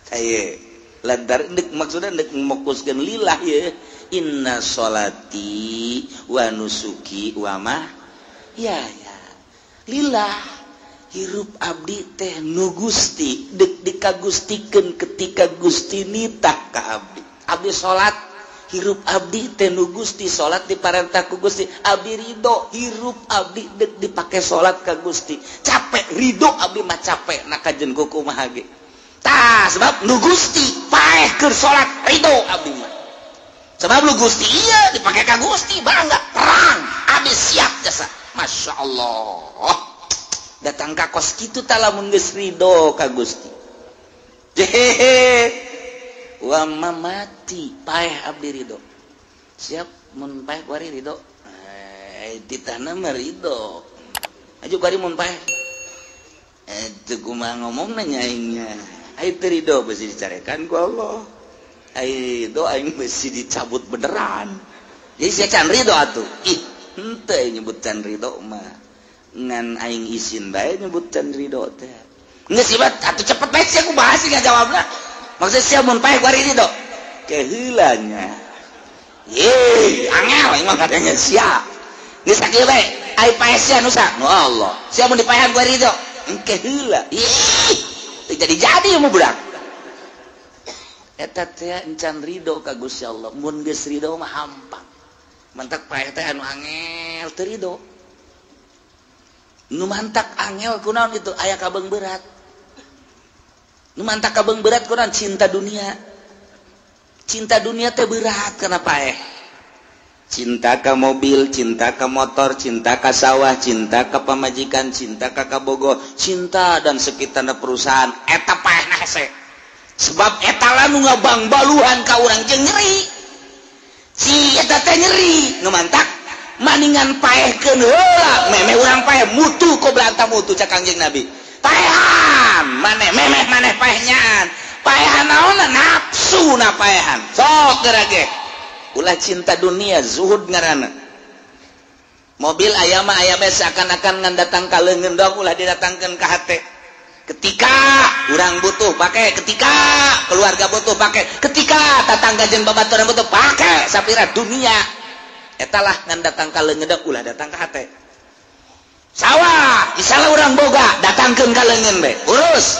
Saye lantaran deuk maksudna deuk mokuskeun lillah ieu. Inna sholati wa nusuki wa ma ya ya. Lillah hirup abdi teh nu Gusti deuk dikagustikeun ketika Gusti nitah ka abdi. Abdi salat hirup abdi teh nu Gusti, salat diparentah ku Gusti, abdi ridho hirup abdi deuk dipake salat ka Gusti. Capek ridho abdi mah capek na kajen ku kumaha ge. Tah sebab nu Gusti paeh keur salat ridho abdi mah. Sebab nu Gusti ieu dipake ka Gusti bangga perang abdi siap jasa. Masya Allah. Datang ka kos kitu tah lamun geus ridho ka Gusti. Jehehe. Wa mamati paeh abdi ridho. Siap mun paeh kuari ridho. Ditahna mah ridho. Aju kuari mun paeh. Teu kumaha ngomongna nya aingnya. Ai teu ridho beusi dicarekan ku Allah. Ai ridho aing beusi dicabut beneran. Jadi sia can ridho atuh. Ih, henteu nyebut can ridho mah. Ngan aing isin bae nyebut can ridho teh. Geus sifat atuh cepet bae sia ku bahas ngajawabna. Maksud sia mun paeh kuari ridho. Keheula nya. Ye, angel emang katanya sia. Geus sakieu bae, ai paeh sia nu sa? Nu Allah. Sia mun dipaehan kuari ridho. Engke heula. Ih, teu jadi-jadi mu budak. Eta teh encan ridho ka Gusti Allah. Mun geus ridho mah hampang. Mantak paeh teh anu angel teu ridho. Nu mantak angel kunaon itu aya kabeung berat. Nu mantak kabeung berat kunaon cinta dunia. Cinta dunia teh berat kana paeh. Cinta ka mobil, cinta ka motor, cinta ka sawah, cinta ka pamajikan, cinta ka kabogo, cinta dan sekitarna perusahaan. Eta paehna hese. Sebab eta lah nu ngabangbaluhan ka urang jeung nyeri. Si eta teh nyeri nu mantak maningan paehkeun heula memeh urang paeh mutu koblanta mutu cak Kangjeng Nabi. Paehan maneh memeh maneh paehnyaan. Paehan naonna nafsu na paehan. Sok geura ge. Ulah cinta dunia zuhud ngaranna. Mobil aya mah aya bae seakan-akan ngan datang ka leungeun doang ulah didatangkeun ka hate. Ketika urang butuh pakai, ketika keluarga butuh pakai, ketika tatangga jeung babaturan butuh pakai, sapira dunia. Eta lah ngan datang ka leungeun doang ulah datang ka hate. Sawah, misalnya urang boga datangkeun ka leungeun bae, urus.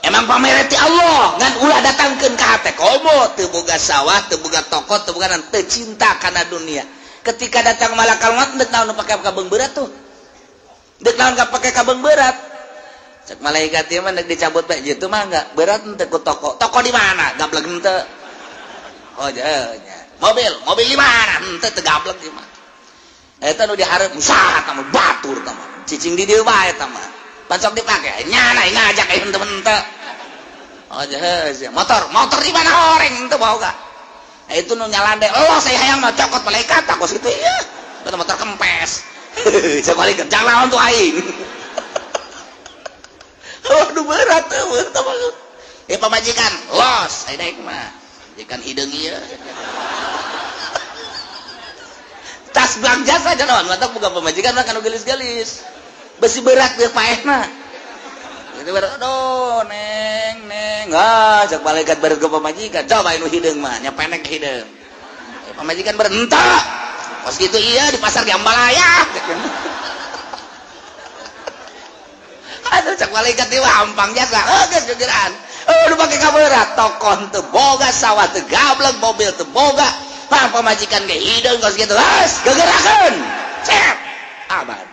Emang pamereti Allah ngan ulah datangkeun ka hate. Komo teu boga sawah, teu boga toko, teu boga teu cinta kana dunia. Ketika datang malakal maut deuk naon pake kabeung berat tuh. Deuk naon pake kabeung berat. Cek malaikat ieu mah deuk dicabut bae jitu mah enggak berat henteu ku toko. Toko di mana? Gablek henteu. Oh nya. Mobil, mobil di mana? Henteu teu gablek ieu mah. Eta nu dihareup usaha tah mah batur tah mah. Cicing di dieu bae tah mah. Pancok dipake nyana ngajak aing henteu henteu. Oh jeus, motor, motor di mana horeng henteu boga. Itu nu nyalande, "Oh, saya hayang mah cokot malaikat kos kitu ieu." Eta motor kempes. Cek malaikat, "Jangan lawan tuh aing." Waduh berat tuh, pamajikan, los, aya daek mah. Ikan hideung ieu. Tas belang jasa janawan mata buka pemajikan mah kanu gelis-gelis. Besi berat ge paehna. Itu berat, aduh neng neng, ah cak malaikat berat ke pemajikan, coba nu hideung mah nya penek hideung. Pemajikan berentah. Kos gitu iya di pasar Jambalaya. Aduh cak malaikat ieu hampang jasa, geus gegeran. Aduh pake kaberat, tokon teu boga, sawah teu gablek, mobil teu boga. Pang pemajikan ge hideung kos kitu, geus gegerakeun. Cep. Aman.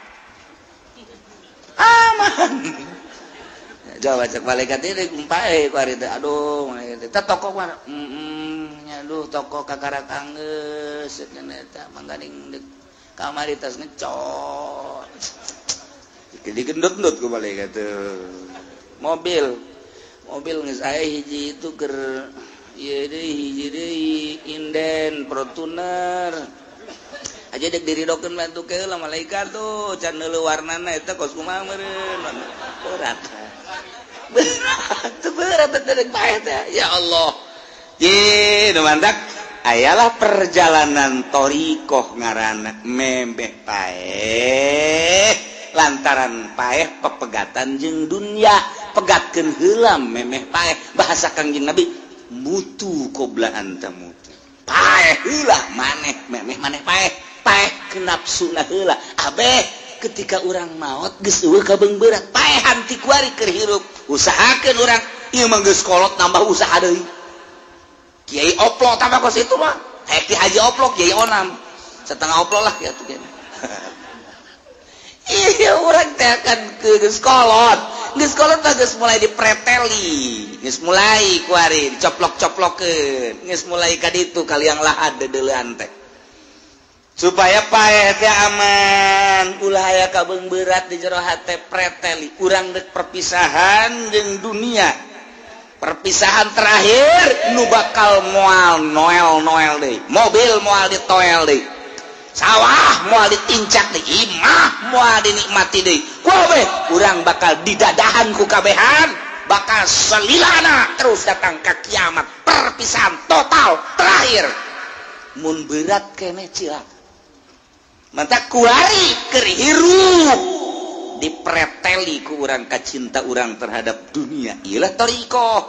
Aman. Coba cek malaikat ini gumpae ku ari teh. Aduh, malaikat teh toko mana? Heeh, aduh toko kakarak anggeus cenah eta mangganing kamari tas ngecot. Digendut-gendut ku malaikat teh. Mobil. Mobil geus aya hiji itu keur ieu deui hiji deui inden Fortuner. Aja dek diridokeun bantu ke lah malaikat tuh can neuleuh warnana eta kos kumaha meureun. Berat. Berat, berat teh paeh teh. Ya Allah. Ye, nu mantak ayalah perjalanan thoriqoh ngaranna memeh paeh lantaran paeh pepegatan jeung dunya, pegatkeun heula memeh paeh. Bahasa Kangjeng Nabi mutu qobla anta mutu. Paeh heula maneh memeh maneh paeh. Paeh ke nafsuna heula. Abeh ketika urang maot geus eueuh kabeung berat, paehan ti kuari keur hirup. Usahakeun urang ieu mah geus kolot nambah usaha deui. Kiai oplo tambah kos itu mah. Ki Haji oplo, Kiai onam. Setengah oplo lah ya tuh. Iya urang teh akan geus kolot. Geus kolot mah geus mulai dipreteli, geus mulai kuari dicoplok-coplokeun, geus mulai ka ditu kaliang lahat deudeulean teh. Supaya paeh teh aman, ulah aya kabeung berat di jero hate preteli. Urang deuk perpisahan jeung dunia. Perpisahan terakhir nu bakal moal noel-noel deui. Mobil moal ditoel deui. Sawah moal ditincak deui, imah moal dinikmati deui. Kabeh urang bakal didadahan ku kabehan, bakal selilana terus datang ka kiamat. Perpisahan total terakhir. Mun berat keneh cilaka. Mantap kuari keur hirup dipreteli ku urang kacinta urang terhadap dunia. Iyalah thoriqoh.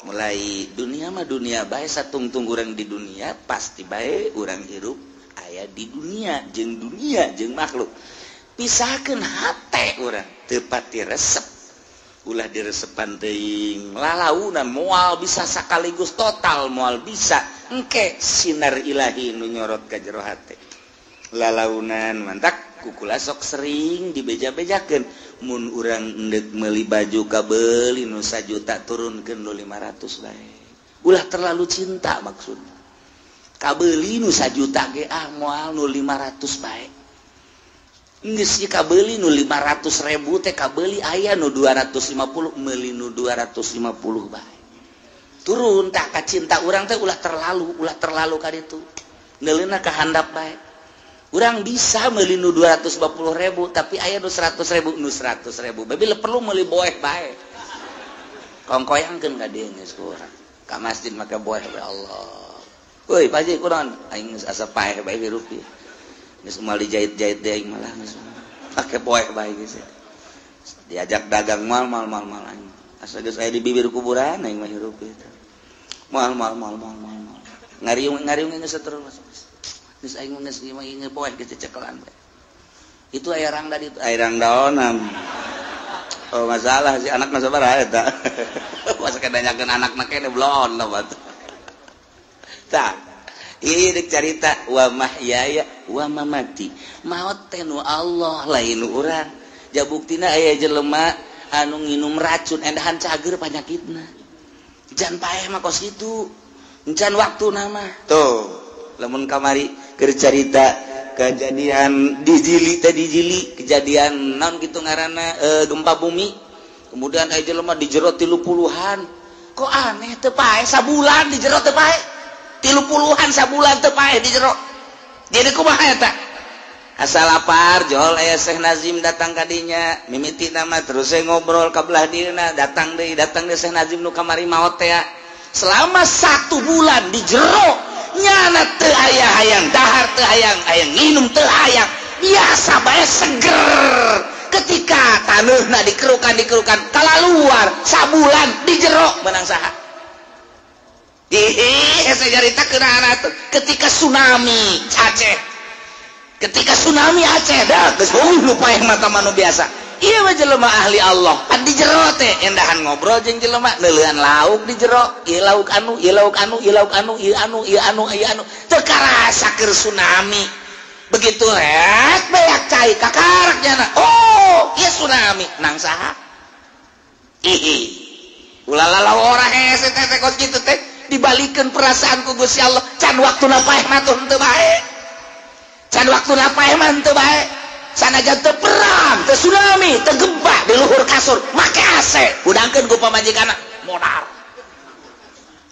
Mulai dunia mah dunia bae satungtung urang di dunia pasti bae urang hirup aya di dunia jeung makhluk. Pisahkeun hate urang teu pati resep. Ulah diresepan teuing lalaunan moal bisa sakaligus total moal bisa. Engke sinar ilahi nu nyorot ka jero hate. Lalaunan mantak kukula sok sering dibeja-bejakeun mun urang endek meuli baju kabeuli nu sajuta turunkeun nu 500 bae. Ulah terlalu cinta maksudna. Kabeuli nu sajuta ge ah moal nu 500 bae. Geus ieu kabeuli nu 500 ribu teh kabeuli aya nu 250 meuli nu 250 bae. Turun tah ka cinta urang teh ulah terlalu ka ditu. Neuleuna ka handap bae. Urang bisa meuli nu 250 ribu tapi aya nu 100 ribu nu 100 ribu. Bae perlu meuli boeh bae. Kongkoyangkeun ka dieu geus ku urang. Ka masjid make boeh bae Allah. Euy Pak Haji kunaon aing geus asa paeh bae hirup ieu. Geus moal dijahit-jahit deui aing malah geus make boeh bae geus. Diajak dagang mal mal mal mal aing. Asa geus aya di bibir kuburan aing mah hirup ieu. Mal mal mal mal mal. Ngariung-ngariung geus terus. Geus aing geus ieu mah boeh geus cecekelan bae. Itu aya rangda ditu, aya rangdaonan. Oh masalah si anak mah sabaraha eta. Masa kedanyakeun anakna kene belon batu. Tah, ieu deuk carita wa mahyaya wa mamati. Maot teh nu Allah lain nu urang. Ja buktina aya jelema anu nginum racun endahan cager panyakitna. Jan paeh mah kos kitu. Encan waktuna mah. Tuh. Lamun kamari keur carita kejadian di Jili teh di Jili kejadian naon kitu ngaranna gempa bumi kemudian aya jelema di jero 30-an kok aneh teu paeh sabulan di jero teu paeh 30-an sabulan teu paeh di jero jadi kumaha eta asa lapar jol aya Syekh Nazim datang ka dinya mimiti nama terus saya ngobrol ka belah dieuna datang deui Syekh Nazim nu kamari maot teh Selama 1 bulan di jero nyana teu aya hayang dahar, teu hayang hayang nginum, teu hayang, biasa bae seger. Ketika taneuhna dikerukan kalaluar sabulan di jero menang saha? Ih, saya nyarita keunana tuh ketika tsunami Aceh. Ketika tsunami Aceh dah geus lupa yang mata manu biasa. Iya mah jelema ahli Allah. Pan di jero teh endahan ngobrol jeung jelema neuleuan lauk di jero, ieu lauk anu, ieu lauk anu, ieu lauk anu, ieu anu, ieu anu, ieu anu. Teu karasa keur tsunami. Begitu rek beak cai kakarak nyana. Oh, ieu tsunami nang saha? Ih. Ulah lalawa ora hese teh teh kos kitu teh dibalikeun perasaan ku Gusti Allah. Can waktuna paeh mah tuh henteu bae. Can waktuna paeh mah henteu bae. Sanajan teu perang, teu tsunami, teu gempa di luhur kasur, make AC, hudangkeun ku pamajikanna, modar.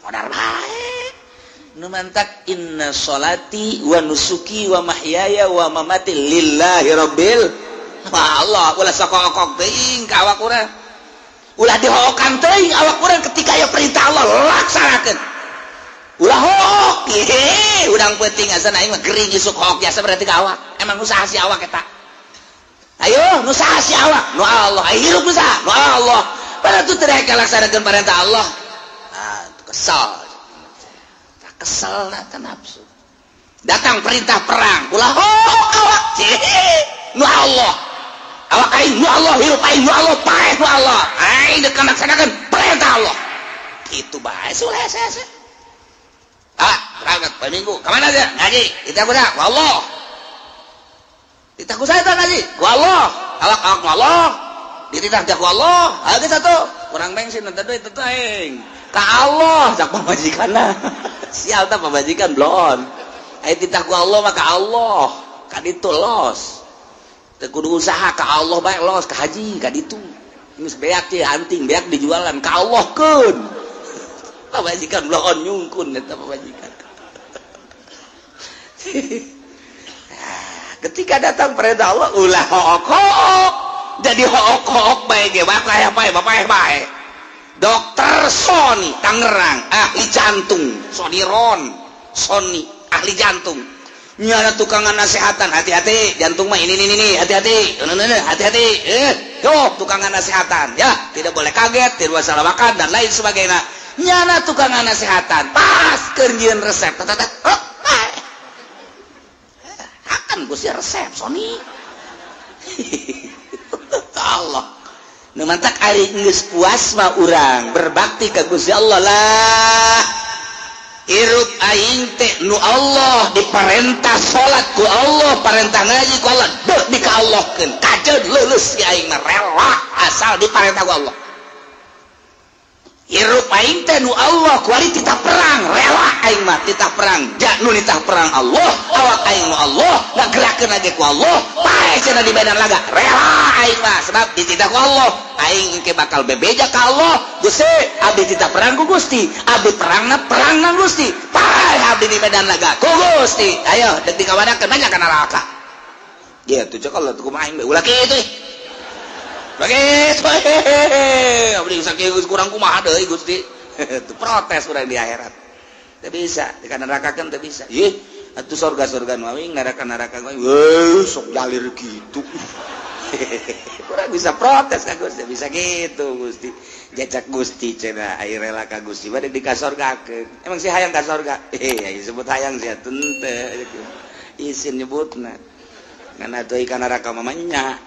Modar bae. Nu mantak inna sholati wa nusuki wa mahyaya wa mamati lillahi rabbil. Wah Allah, ulah sokok-okok teuing ka awak urang. Ulah dihokan teuing awak urang ketika aya perintah Allah laksanakeun. Ulah hook, hehe, udang penting asana aing mah gering isuk hook jasa berarti ka awak. Emang usaha si awak eta. Ayo, nu saha si awak? Nu Allah. Ayo hirup nu saha? Nu Allah. Padahal tu teu rek laksanakeun perintah Allah. Ah, kesel. Tak kesel na teh nafsu. Datang perintah perang, ulah hook awak. Hehe, nu Allah. Awak aing nu Allah, hirup aing nu Allah, paeh nu Allah. Aing dek laksanakeun perintah Allah. Kitu bae ulah hese-hese. Ah, berangkat poe Minggu. Ka mana aja? Ngaji. Kita kuda, ku Allah. Dititah ku saya ngaji, ku Allah. Awak awak ku Allah. Dititah ku Allah. Ayo geus atuh. Kurang bensin teh duit teh aing. Ka Allah cak pamajikanna. Sial tah pamajikan bloon. Aya titah ku Allah mah ka Allah. Ka ditu los. Teu kudu usaha ka Allah bae los ka haji ka ditu. Geus beak teh anting beak dijualan ka Allah keun. Pamajikan bloon nyungkun eta pamajikan. Ketika datang perintah Allah ulah hook-hook. Jadi hook-hook bae ge bapak bae bapak bae. Dokter Sony Tangerang ahli jantung, Sony Ron, Sony ahli jantung. Nyana tukangan nasehatan, hati-hati jantung mah ini ini hati-hati, hati-hati. Yo tukangan nasehatan ya, tidak boleh kaget, tidak boleh salah makan dan lain sebagainya. Nyana tukangan nasehatan, pas keur nyieun resep, oh, akan Gusti resep Sony. Allah. Nu mantak ari geus puas mah urang berbakti ka Gusti Allah lah. Hirup aing teh nu Allah diperintah salat ku Allah, perintah ngaji ku Allah, deuh dikaallahkeun. Kajeun leuleus si aing mah rela asal diperintah ku Allah. Hirup aing teh nu Allah kuari titah perang, rela aing mah titah perang. Ja nu nitah perang Allah, awak aing nu Allah, ngagerakeun lagi ku Allah, paeh cenah di medan laga, rela aing mah sebab dititah ku Allah. Aing engke bakal bebeja ka Allah, Gusti, abdi titah perang ku Gusti, abdi perangna perang nang Gusti, paeh abdi di medan laga ku Gusti. Ayo deuk dikawadakeun banyak kana neraka. Ieu tuh cek Allah kumaha aing ulah kitu. Begitu, abdi sakieu kurang kumaha deui Gusti. Itu protes urang di akhirat. Teu bisa, di nerakakeun teu bisa. Ih, atuh surga-surga nu aing, neraka-neraka nu aing. Weuh, sok jalir kitu. Kurang bisa protes ka Gusti, bisa gitu Gusti. Jajak Gusti cenah aya rela ka Gusti bade dikasorgakeun. Emang si hayang ka sorga? Eh, sebut hayang sia teu isin nyebutna. Ngan atuh ka neraka mah nya.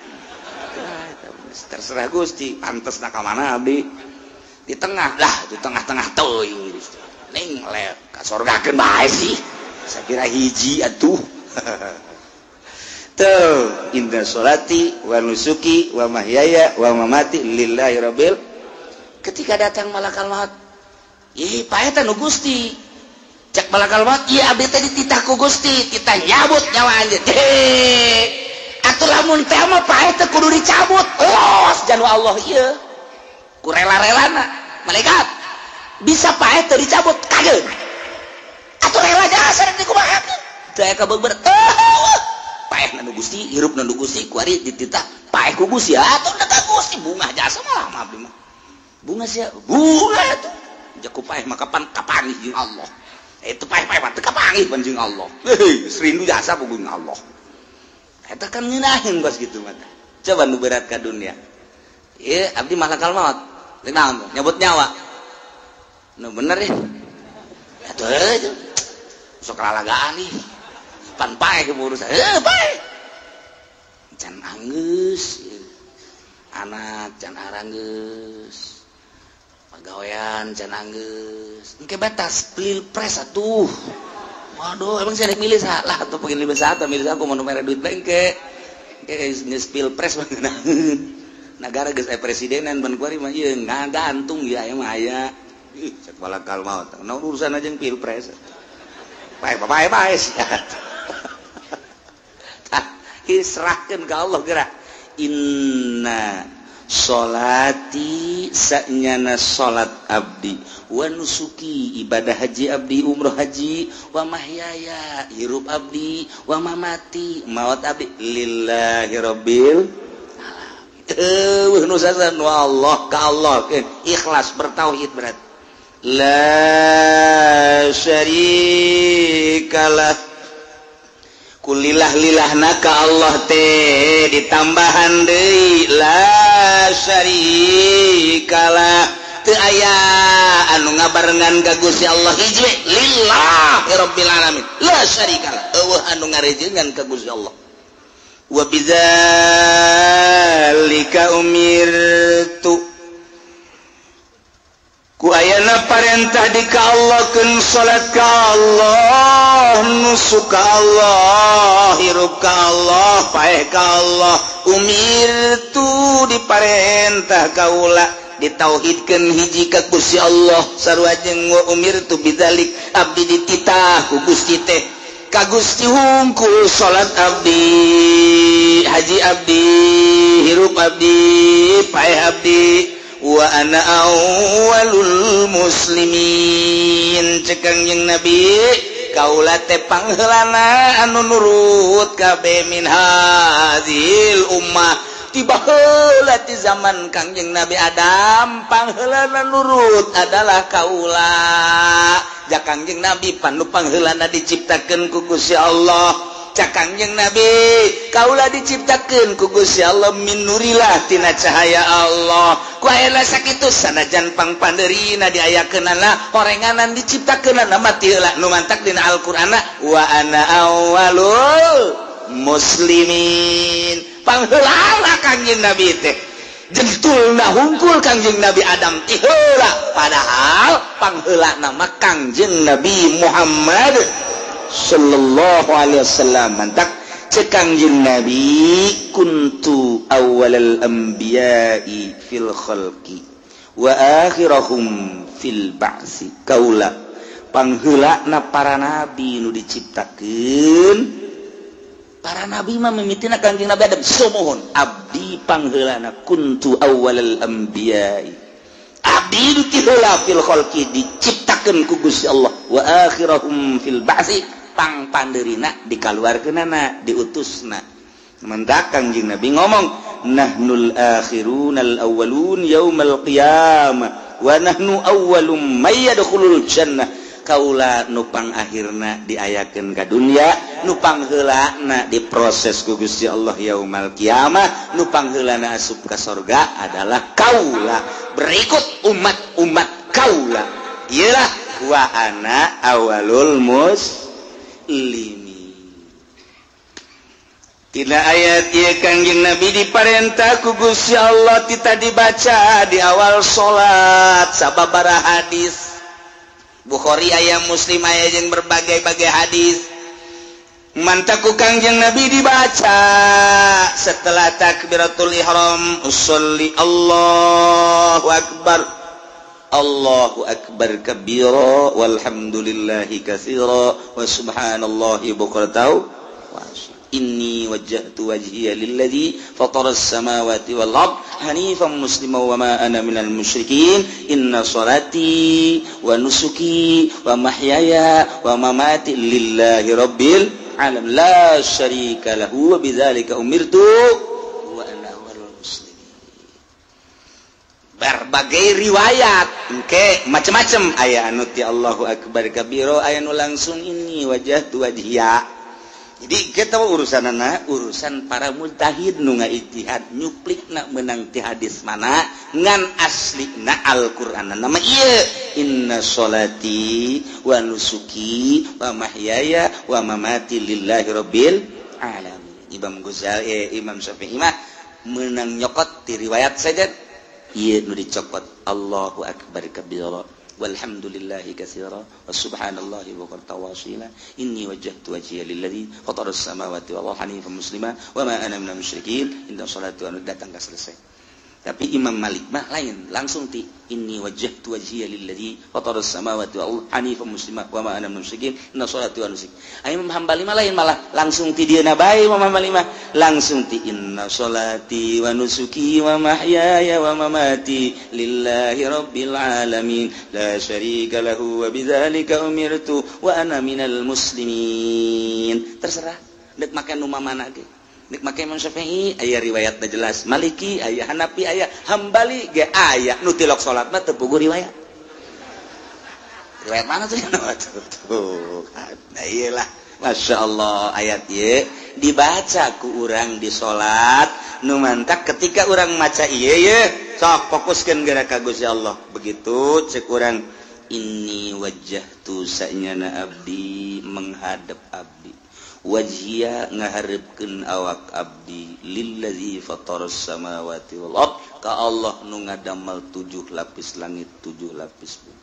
Terserah Gusti, pantes nak mana abdi di tengah lah, di tengah-tengah teuing Gusti. Ning lep ka sorgakeun bae sih. Sakira hiji atuh. Tuh, inna sholati wa nusuki wa mahyaya wa mamati lillahi rabbil. Ketika datang malakal maut, ih paeh teh nu Gusti. Cek malakal maut, ieu abdi teh dititah ku Gusti, kita nyabut nyawa anjeun. Atuh lamun teh mah paeh teh kudu dicabut. Los janu Allah ieu. Ku rela-relana malaikat. Bisa paeh teh dicabut kageun. Atuh rela jasa rek dikumahakeun. Teu aya kabeber. Paeh nu Gusti, hirup nu Gusti, kuari dititah paeh ku Gusti. Atuh da ka Gusti bungah jasa malah mah abdi mah. Bunga sia, bunga atuh. Jaku paeh mah kapan kapanggih jeung Allah. Itu paeh-paeh mah teu kapanggih pan jeung Allah. Heuh, rindu jasa jeung Allah. Eta kan ngeunaheun kos kitu mah. Coba nu berat ka dunia. Ieu abdi malakal maut. Rek naon nyabut nyawa. Nu bener ya. Atuh heuh. Sok lalagaan ih. Pan paeh keburu heuh paeh. Can anggeus. Anak can aranggeus. Pagawean can anggeus. Engke batas pilpres atuh. Waduh, emang saya milih salah atau pengen milih satu, milih aku mau mere duit engke. Engke geus pilpres mah ngeunaheun. Nagara geus aya presidenan ban kuari mah ieu ngagantung ya aya mah aya. Ih, cek malakal maut. Naon urusan aja jeung pilpres. Pae pae pae sia. Tah, serahkeun ka Allah geura. Inna sholati sanyana salat abdi wa nusuki ibadah haji abdi umroh haji wa mahyaya hirup abdi wa mamati maut abdi lillahi rabbil alamin. Eueuh nu sasan wa Allah ka Allah ikhlas bertauhid berat la syarikalah kulillah lilahna ka Allah teh ditambahan deui la syarikalah teu aya anu ngabarengan ka Gusti Allah hiji we lillahi rabbil alamin la syarikalah eueuh anu ngarejengan ka Gusti Allah wa bidzalika umirtu ku ayana parentah di ka Allah keun salat ka Allah nusuk ka Allah hirup ka Allah paeh ka Allah umirtu diparentah kaula ditauhidkeun hiji ka Gusti Allah sarua jeung wa umirtu bidzalik abdi dititah ku Gusti teh ka Gusti hungkul salat abdi haji abdi hirup abdi paeh abdi wa ana awwalul muslimin cek Kangjeng Nabi kaula teh pangheulana anu nurut kabeh min hadhil ummah tiba heula ti zaman Kangjeng Nabi Adam pangheulana nurut adalah kaula ja Kangjeng Nabi panu pangheulana diciptakeun ku Gusti Allah cak Kangjeng Nabi kaula diciptakeun ku Gusti Allah min nurilah tina cahaya Allah ku aya sakitu sanajan pangpandeurina diayakeunana horenganan diciptakeunana mati heula nu mantak dina Al-Qur'anna wa ana awwalul muslimin pangheulana Kangjeng Nabi teh jentulna hungkul Kangjeng Nabi Adam ti heula padahal pangheulana mah Kangjeng Nabi Muhammad sallallahu alaihi wasallam mantak cek Kangjeng Nabi kuntu awwalal anbiya'i fil khalqi wa akhirahum fil ba'si kaula pangheulana para nabi nu diciptakeun para nabi mah mimitina Kangjeng Nabi Adam sumuhun abdi pangheulana kuntu awwalal anbiya'i abdi nu ti heula fil khalqi diciptakeun ku Gusti Allah wa akhirahum fil ba'si pangpandeurina dikaluarkeunana diutusna mendak Kangjeng Nabi ngomong nahnul akhirunal awwalun yaumal qiyamah wa nahnu awwalum may yadkhulul jannah kaula nu pangakhirna diayakeun ka dunya nu pangheulana diproses ku Gusti Allah yaumal qiyamah nu pangheulana asup ka sorga adalah kaula berikut umat-umat kaula iyalah wa ana awwalul muslimin. Tina ayat ieu Kangjeng Nabi diparentah ku Gusti Allah tita dibaca di awal salat sababaraha hadis Bukhari aya Muslim aya jeung berbagai-bagai hadis mantak ku Kangjeng Nabi dibaca setelah takbiratul ihram usolli Allahu akbar Allahu akbar kabira walhamdulillahi katsira wa subhanallahi bukratan wa asila inni wajjahtu wajhiya lilladzi fatara as-samawati wal ard hanifan musliman wa ma ana minal musyrikin inna salati wa nusuki wa mahyaya wa mamati lillahi rabbil alamin la syarika lahu wa bidzalika umirtu wa ana awwalul muslimin. Berbagai riwayat engke macam-macam aya anu ti Allahu akbar kabiro, aya nu langsung ini wajah tu wajhiya. Jadi kita urusanana urusan para mujtahid nu ngaijtihad nyuplikna meunang ti hadis mana ngan aslina Al-Qur'an nama ieu inna sholati wa nusuki wa mahyaya wa mamati lillahi rabbil alamin. Imam Ghazali, Imam Syafi'i mah meunang nyokot ti riwayat saja ieu nu dicokot Allahu akbar kabira walhamdulillahi katsira wa subhanallahi bukratan wa asila inni wajjahtu wajhiya lilladzi fatara as-samawati wal arda hanifan muslima wa ma ana minal musyrikin inna sholati wa datang ka selesai. Tapi Imam Malik mah lain, langsung ti inni wajjahtu wajhiya lilladzi fatara as-samawati wal arda hanifan muslima wa ma ana minal musyrikin inna sholati wa nusuki. Imam Hambali mah lain, malah langsung ti dieuna bae. Imam Hambali mah langsung ti inna sholati wa nusuki wa mahyaya wa mamati lillahi rabbil alamin la syarika lahu wa bidzalika umirtu wa ana minal muslimin. Terserah dek make nu mana ge. Nek make Imam Syafi'i aya riwayatna jelas, Maliki aya, Hanafi aya, Hambali ge aya. Nu tilok salat mah teu puguh riwayat. Riwayat mana tuh? Tuh. Nah iyalah, Masya Allah ayat ieu dibaca ku urang di salat nu mantak ketika urang maca ieu ye sok fokuskeun geura ka Gusti Allah. Begitu cek urang inni wajjahtu sanyana abdi menghadap abdi wajhiya ngaharepkeun awak abdi lillazi fataras samawati wal ard ka Allah nu ngadamel 7 lapis langit 7 lapis bumi.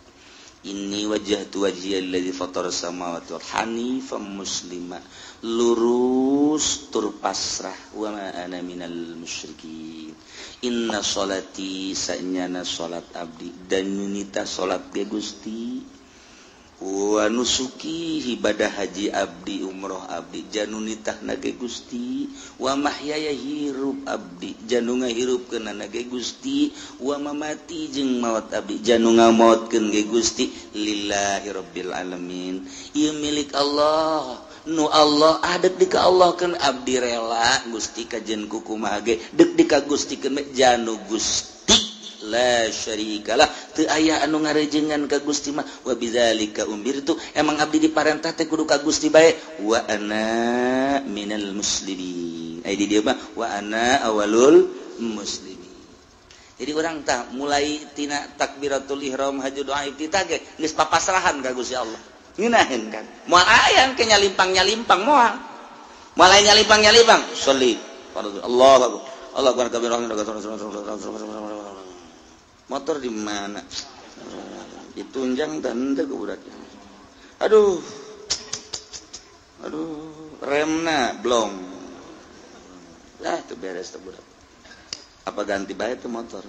Inni wajjahtu wajhiya lillazi fataras samawati wal hanifan muslima lurus tur pasrah wa ma ana minal musyrikin. Inna sholati sanyana salat abdi dan nunita salat ge Gusti wa nusuki ibadah haji abdi umroh abdi janunitah nage Gusti wa mahyaya hirup abdi janu ngahirupkeun nage Gusti wa mamati jeung maot abdi janu ngamaotkeun ge Gusti lillahi rabbil alamin. Ieu milik Allah nu Allah adek di ka Allah keun abdi rela Gusti kajen kumaha ge dek di ka Gusti keun janu Gusti la syarikalah teu aya anu ngarejengan ka Gusti mah wa bidzalika umirtu emang abdi diparentah teh kudu ka Gusti bae wa ana minal muslimin. Ai di dieu mah wa ana awalul muslimin. Jadi urang tah mulai tina takbiratul ihram haji doa iftitah ge geus papasrahan ka Gusti Allah. Ngeunaheun kan moal aya ke nyalimpang-nyalimpang moal. Moal aya nyalimpang-nyalimpang sholli fardhu Allahu akbar Allahu akbar kabir. Motor di mana? Ditunjang tanda ke budaknya. Aduh. Aduh, remna blong. Lah tuh beres tuh budak. Apa ganti bae tuh motor?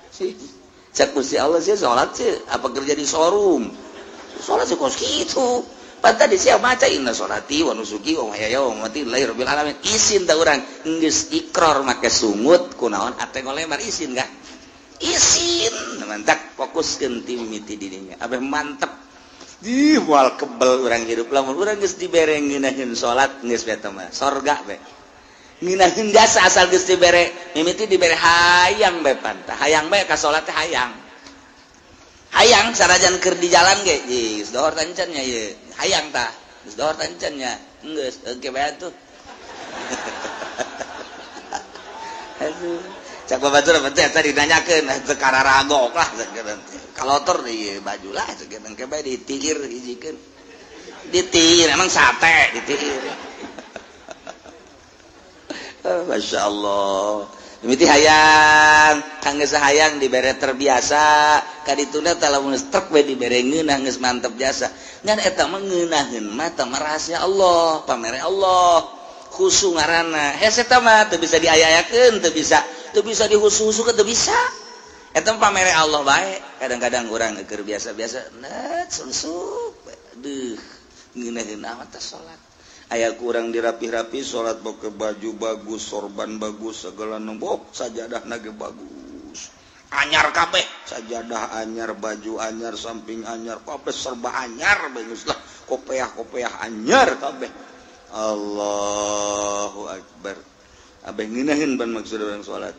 Sih, cek Gusti Allah sih salat sih, apa kerja di showroom? Salat sih kos kitu. Pan tadi sia maca inna sholati wa nusuki wa mahyaya wa mamati lillahi rabbil alamin. Isin tah urang geus ikrar make sungut kunaon ate ngolemar isin kah? Isin mantak fokuskeun ti mimiti dirinya abeh mantep di moal kebel urang hirup lamun urang geus dibere ngeunaheun salat geus beta mah sorga be ngeunaheun jasa asal geus dibere mimiti dibere hayang be pantah hayang bae ka salat teh hayang hayang sarajan keur di jalan ge geus dohor tancan nya ieu hayang tah geus dohor tancan nya geus engke bae atuh. Aduh cak babatur teh tadi ditanyakeun teu kararagok lah kalotor di baju lah engke bae ditiir hijikeun ditiir emang sate ditiir. Masya Allah mimiti hayang kangge hayang dibere terbiasa kadituna teh lamun trek we dibere ngeunah geus mantep jasa ngan eta mah ngeunaheun mah teh rahasia Allah pamere Allah khusu ngaranna hese eta mah teu bisa diaya-ayakeun teu bisa dihusu-husukeun teu bisa eta pamere Allah bae. Kadang-kadang urang keur biasa-biasa net sunsup deuh ngeunaheun amat teh salat aya kurang dirapih-rapi salat boke baju bagus sorban bagus segala nombok sajadahna ge bagus anyar kabeh sajadah anyar baju anyar samping anyar kabeh serba anyar bagus lah kopeah-kopeah anyar kabeh. Allahu akbar abeh ngeunaheun ban maksud urang salat.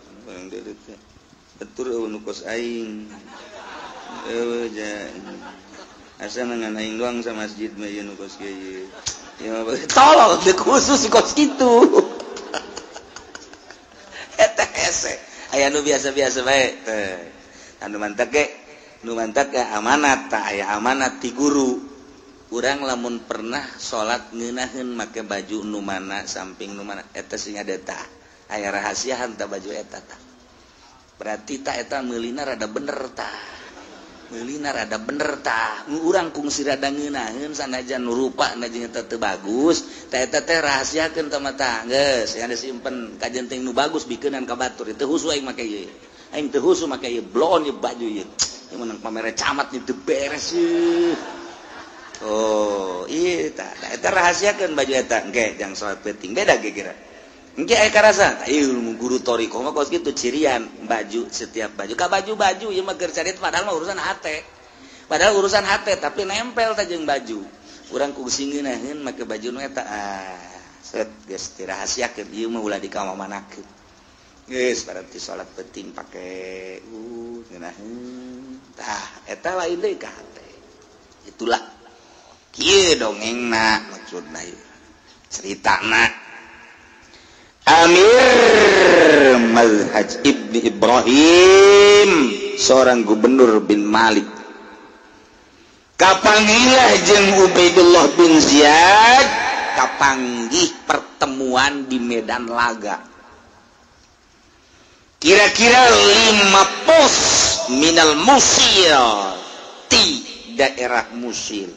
Betul eueuh nu kos aing. Eueuh ja. Asa ngan aing doang sa masjid mah ieu nu kos kieu. Ya tolol teu khusus kos kitu. Eta hese. Aya nu biasa-biasa bae teh. Anu mantak ge, nu mantak ge amanat tah aya amanat ti guru. Urang lamun pernah salat ngeunaheun make baju nu mana samping nu mana eta sing ada tah. Aya rahasiaan tah baju eta tah. Berarti tak eta meulina rada bener tah. Meulina rada bener tah. Urang kungsi rada ngeunaheun sanajan nu rupa na jeung eta teu bagus, tah eta teh rahasiakeun tah mah tah. Geus, yang disimpen kajen teh nu bagus bikeunan ka batur. Teu husu aing make ieu. Aing teu husu make ieu bloon ieu baju ieu. Ieu menang pamere camat ieu teu beres ieu. Oh, ieu tah eta rahasiakeun baju eta. Engke jang salat penting beda ge kira. Engke aya karasa, ieu guru thoriqoh mah kos kitu cirian baju setiap baju. Ka baju-baju ieu mah keur carit padahal mah urusan hate. Padahal urusan hate tapi nempel tah jeung baju. Urang kungsi ngeunaheun make baju nu eta. Ah, set geus dirahasiakeun ieu mah ulah dikamamanakeun. Geus berarti salat penting pake ngeunaheun. Tah, eta lain deui ka hate. Itulah kieu dongengna maksudna ieu. Ceritana Amir Mazhaj ibni Ibrahim, seorang gubernur bin Malik. Kapanggihlah jeung Ubaidullah bin Ziyad, kapanggih pertemuan di medan laga. Kira-kira 5 pos minal Musil, ti daerah Musil.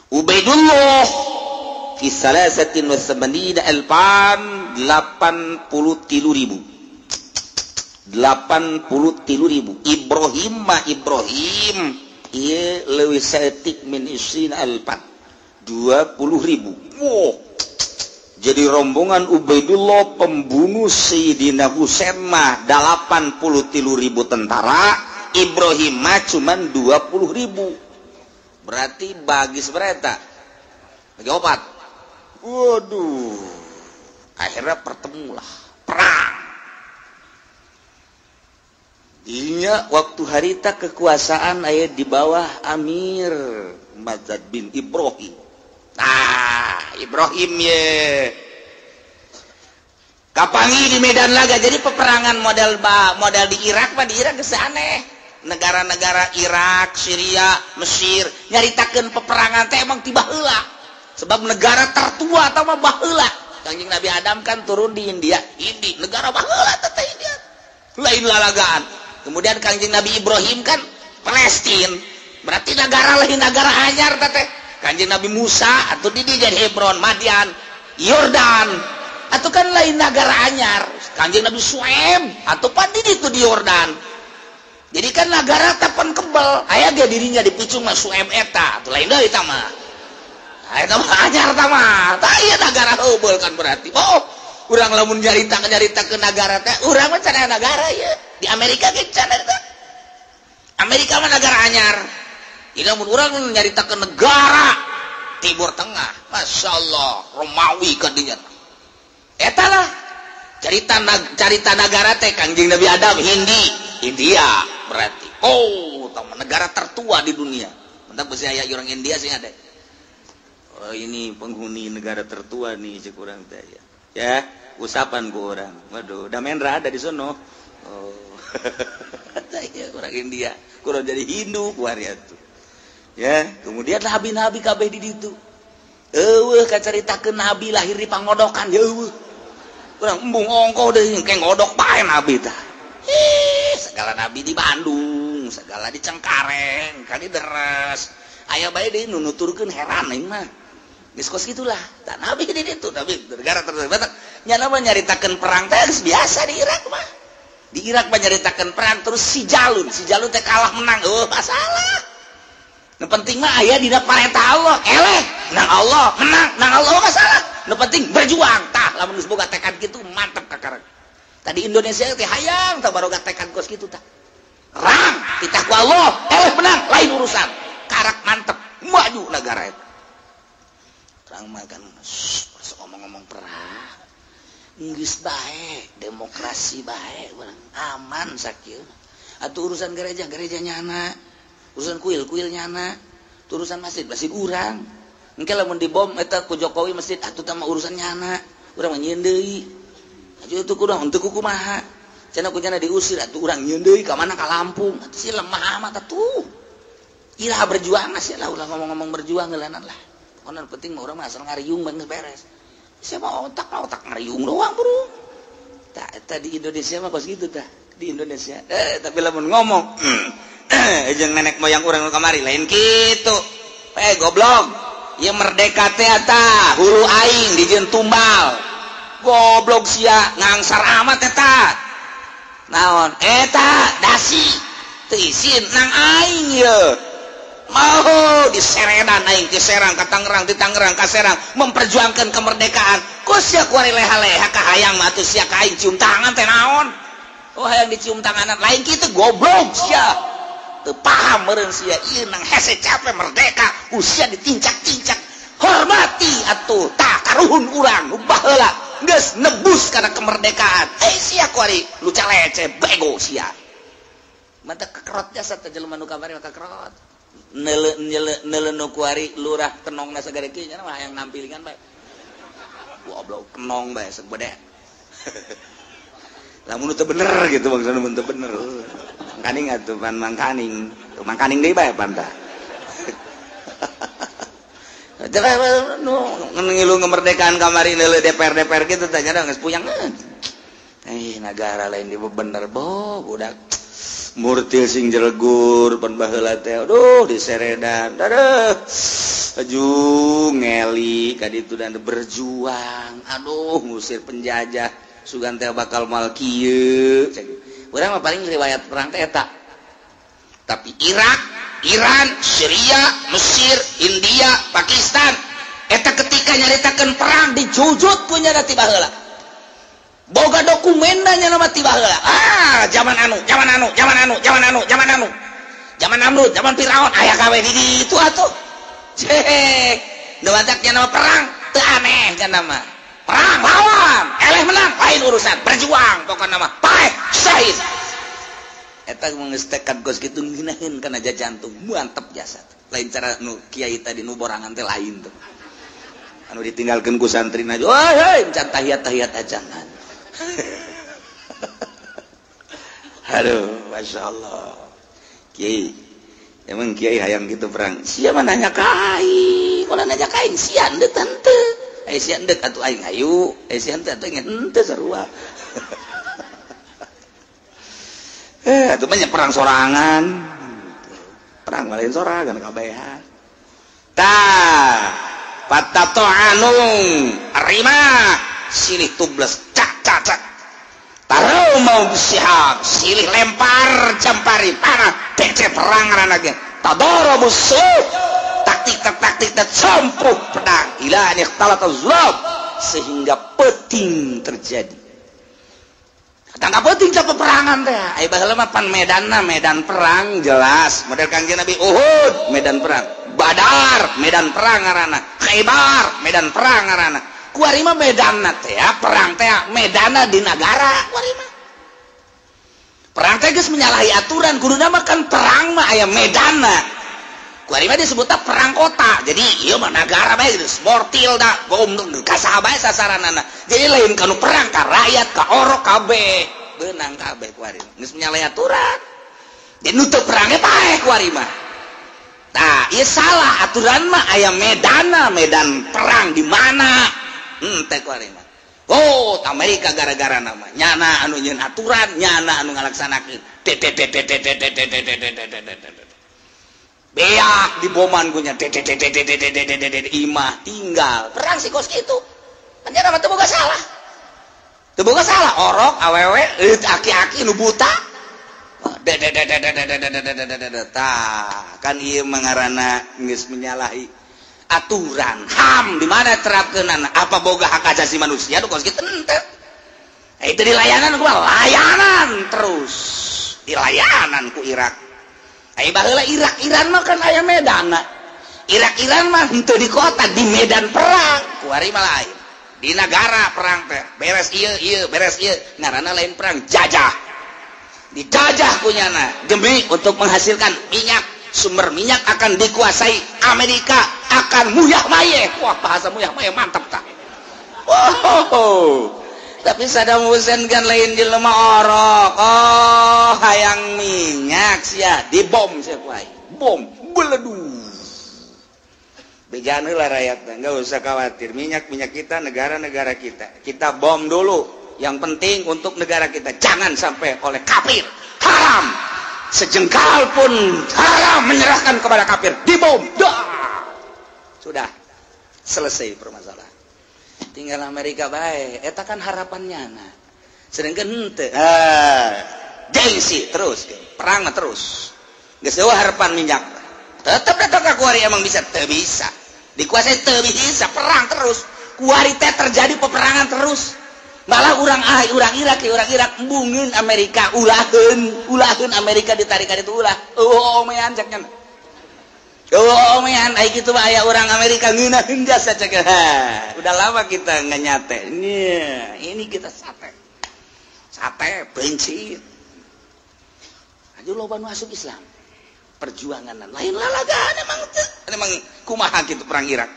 Ubaidullah fi salasatin wa samanina alfan 83.000 83.000. Ibrahim mah Ibrahim ieu leuwih saeutik min isrin alfan 20.000. Wow. Jadi rombongan Ubaidullah pembunuh Sayyidina Husain mah 83.000 tentara, Ibrahim mah cuman 20.000. Berarti bagi seberapa? Bagi opat. Waduh, akhirnya pertemulah perang. Dinya waktu harita kekuasaan aya di bawah Amir Mazad bin Ibrahim. Ah, Ibrahim ye. Kapangi di medan laga. Jadi peperangan model di Irak mah di Irak geus aneh. Negara-negara Irak, Syria, Mesir nyaritakeun peperangan teh emang tiba heula. Sebab negara tertua atau mah baheula. Kanjeng Nabi Adam kan turun di India. Indi negara baheula teh India. Lain lalagaan. Kemudian Kanjeng Nabi Ibrahim kan Palestina. Berarti negara lain negara anyar teh. Kanjeng Nabi Musa atau di jadi Hebron, Madian, Yordan. Atau kan lain negara anyar. Kanjeng Nabi Suaib atau pan di itu di Yordan. Jadi kan negara tapan kebel. Aya ge dirinya dipicung mah Suaib eta. Atuh lain deui eta mah. Eta mah anyar ta mah. Tah ieu nagara heubeul kan berarti. Oh, urang lamun nyarita ke nagara teh, urang mah can nagara ieu. Di Amerika ge can eta. Amerika mah nagara anyar. Ieu lamun urang nyarita ke negara Timur Tengah, masyaallah, Romawi ka dinya. Eta lah carita nagara teh Kangjeng Nabi Adam Hindi, India berarti. Oh, tah negara tertua di dunia. Mentak beusi aya urang India sih ada. Oh, ini penghuni negara tertua nih cek urang teh ya. Ya, usapan ku urang. Waduh, Damendra ada di sono. Oh. Ya urang India, kurang jadi Hindu ku hari atuh. Ya, kemudian nabi-nabi kabeh di ditu. Eueuh kacaritakeun nabi lahir di pangodokan ya eueuh. Urang embung ongkoh deui engke ngodok bae nabi tah. Ih, segala nabi di Bandung, segala di Cengkareng, kali deres. Aya bae deui nu nuturkeun heran aing mah. Geus kos kitulah. Tah nabi di ditu, nabi negara tertua. Nya mah nyaritakeun perang teh geus biasa di Irak mah. Di Irak mah nyaritakeun perang terus si Jalun teh kalah menang. Eueuh masalah. Nu penting mah aya dina parentah Allah, eleh nang Allah, menang nang Allah masalah. Nu penting berjuang. Tah lamun geus boga tekad kitu mantep kakarek. Tadi Indonesia teh hayang tah baroga tekad kos kitu tah. Rang titah ku Allah, eleh menang lain urusan. Karak mantep maju negara eta. Perang mah kan ngomong-ngomong perang. Geus bae demokrasi bae urang aman sakieu. Atuh urusan gereja gereja nyana, urusan kuil kuil nyana, urusan masjid masjid urang. Engke lamun dibom eta ku Jokowi masjid atuh tah mah urusan nyana, urang mah nyieun deui. Atuh itu kurang untuk kumaha. Cenah ku nyana diusir atuh urang nyieun deui ka mana ka Lampung. Atuh si lemah amat atuh. Iraha berjuang sih lah ulah ngomong-ngomong berjuang geulanan lah. Pokona penting mah urang mah asal ngariung geus beres. Siapa otak lah otak ngariung doang bro. Tak di Indonesia mah kos gitu tah di Indonesia. Tapi lamun ngomong jeung nenek moyang urang nu kamari lain kitu. Goblok. Ieu merdeka teh tah hulu aing dijieun tumbal. Goblok sia ngangsar amat eta. Naon eta dasi teu isin nang aing ye. Mau diseredan aing ti Serang ka Tangerang, ti Tangerang ka Serang memperjuangkan kemerdekaan. Ku sia kuari leha-leha ka hayang mah atuh sia ka aing cium tangan teh naon? Oh hayang dicium tanganan lain kitu goblok sia. Teu paham meureun sia ieu nang hese capek merdeka, usia ditincak-tincak. Hormati atuh tah karuhun urang nu baheula geus nebus kana kemerdekaan. Sia kuari lu calece bego sia. Mata kekerot jasa teh jelema nu kamari mah kekerot. Nele nu kuari lurah kenongna sagede kieu nya mah hayang nampilingan bae. Goblok kenong bae sebede. Lamun teu bener gitu maksudna mun teu bener. Mangkaning atuh pan mangkaning. Mangkaning deui bae pan tah. Nu ngilu kemerdekaan kamari neuleuh DPR gitu tah nya geus puyang. Negara lain di bener bo budak. Murtil sing jelegur pan baheula teh aduh diseredan aduh aju ngeli ka ditu dan berjuang aduh ngusir penjajah sugan teh bakal mal kieu urang mah paling riwayat perang teh eta. Tapi Irak, Iran, Syria, Mesir, India, Pakistan eta ketika nyaritakeun perang dijujut punya ti baheula. Boga dokumenna nya nama ti baheula. Zaman anu, zaman anu, zaman anu, zaman anu, zaman anu. Zaman Namrud, zaman Firaun aya kawe di ditu atuh. Cek, nu batak nya nama perang teu aneh nya nama. Perang lawan, eleh menang lain urusan, berjuang pokona mah paeh syahid. Eta mun geus tekad kos kitu ngeunaheun kana jantung, mantep jasa. Lain cara nu kiai tadi nu borangan teh lain tuh. Anu ditinggalkeun ku santrina, "Woi, heuy, can tahiyat-tahiyat acan." Aduh, masya Allah. Kiai, emang kiai hayang gitu perang. Sia mah nanya ka aing, kalau nanya ka aing sia henteu tante. Sia henteu atuh aing hayu, sia henteu atuh aing henteu sarua. Atuh mah perang sorangan. Perang lain sorangan kabehan. Tah, patato'anung arima silih tubles cak cak cak. Taruh mau sihab silih lempar campari panah tece perang anaknya tadorobu suh taktik taktik campuh pedang ila an ikhtalata zulab sehingga peting terjadi. Tangga peting ca peperangan teh ai baheula mah pan medanna medan perang jelas model Kangjeng Nabi Uhud medan perang, Badar medan perang ngaranna, Khaibar medan perang ngaranna. Kuari mah medanna teh perang teh medanna di nagara kuari mah. Perang teh geus menyalahi aturan kuduna mah kan perang mah aya medanna. Kuari mah disebutna perang kota. Jadi ieu mah nagara bae geus mortil da bom ka saha bae sasaranana. Jadi lain kanu perang ka rakyat ka orok kabeh beunang kabeh kuari geus menyalahi aturan. Jadi nu teu perangnya paeh kuari mah. Tah, ieu salah aturan mah aya medanna, medan perang di mana? Teh kuari mah. Oh, Amerika gara-gara nama nyana anu nyeun aturan, nyana anu ngalaksanakeun. T T T T T T T T T T T T T. Beak diboman ku nya T T T T T T T T T T imah tinggal. Perang si kos kitu. Panjana mah teu boga salah. Teu boga salah orok awewe aki-aki nu buta. D D D D D D D D D D D. Tah, kan ieu mah ngaranna geus menyalahi aturan HAM di mana terapkeunana apa boga hak asasi manusia nu kos kitu henteu. Itu di layanan gua layanan terus di layanan ku Irak. Ai baheula Irak Iran mah kan aya medanna. Irak Iran mah henteu di kota di medan perang kuari mah lain. Di negara perang teh beres ieu ieu beres ieu, ngaranna lain perang, jajah. Dijajah kunyana demi untuk menghasilkan minyak. Sumber minyak akan dikuasai Amerika, akan muyah mayeh. Wah, bahasa muyah mayeh mantap tak? Wow. Tapi Saddam Hussein kan lain jelema orok. Oh, hayang minyak sia, dibom sia ku aing. Bom, beledu. Bejaan heula rakyat, enggak usah khawatir. Minyak-minyak kita, negara-negara kita. Kita bom dulu. Yang penting untuk negara kita jangan sampai oleh kafir. Haram. Sejengkal pun haram menyerahkan kepada kafir. Dibom. Dah. Sudah. Selesai permasalahan. Tinggal Amerika baik. Eta kan harapannya nah. Sedangkan henteu. Ah, gengsi terus, perang mah terus. Geus eueuh harapan minyak. Tetap datang ke kuari emang bisa, teu bisa. Dikuasai teu bisa, perang terus. Kuari teh terjadi peperangan terus. Malah urang ah, urang Irak, urang Irak embungeun Amerika, ulaheun, ulaheun Amerika ditarik ka ditu ulah. Oh, omean cek nya. Oh, omean ai kitu mah aya urang Amerika ngeunaheun jasa cek. Ha, udah lama kita nggak nyate. Ini kita sate. Sate benci. Aja loba nu asup Islam. Perjuangan lain lalagaan emang teu. Emang kumaha kitu perang Irak.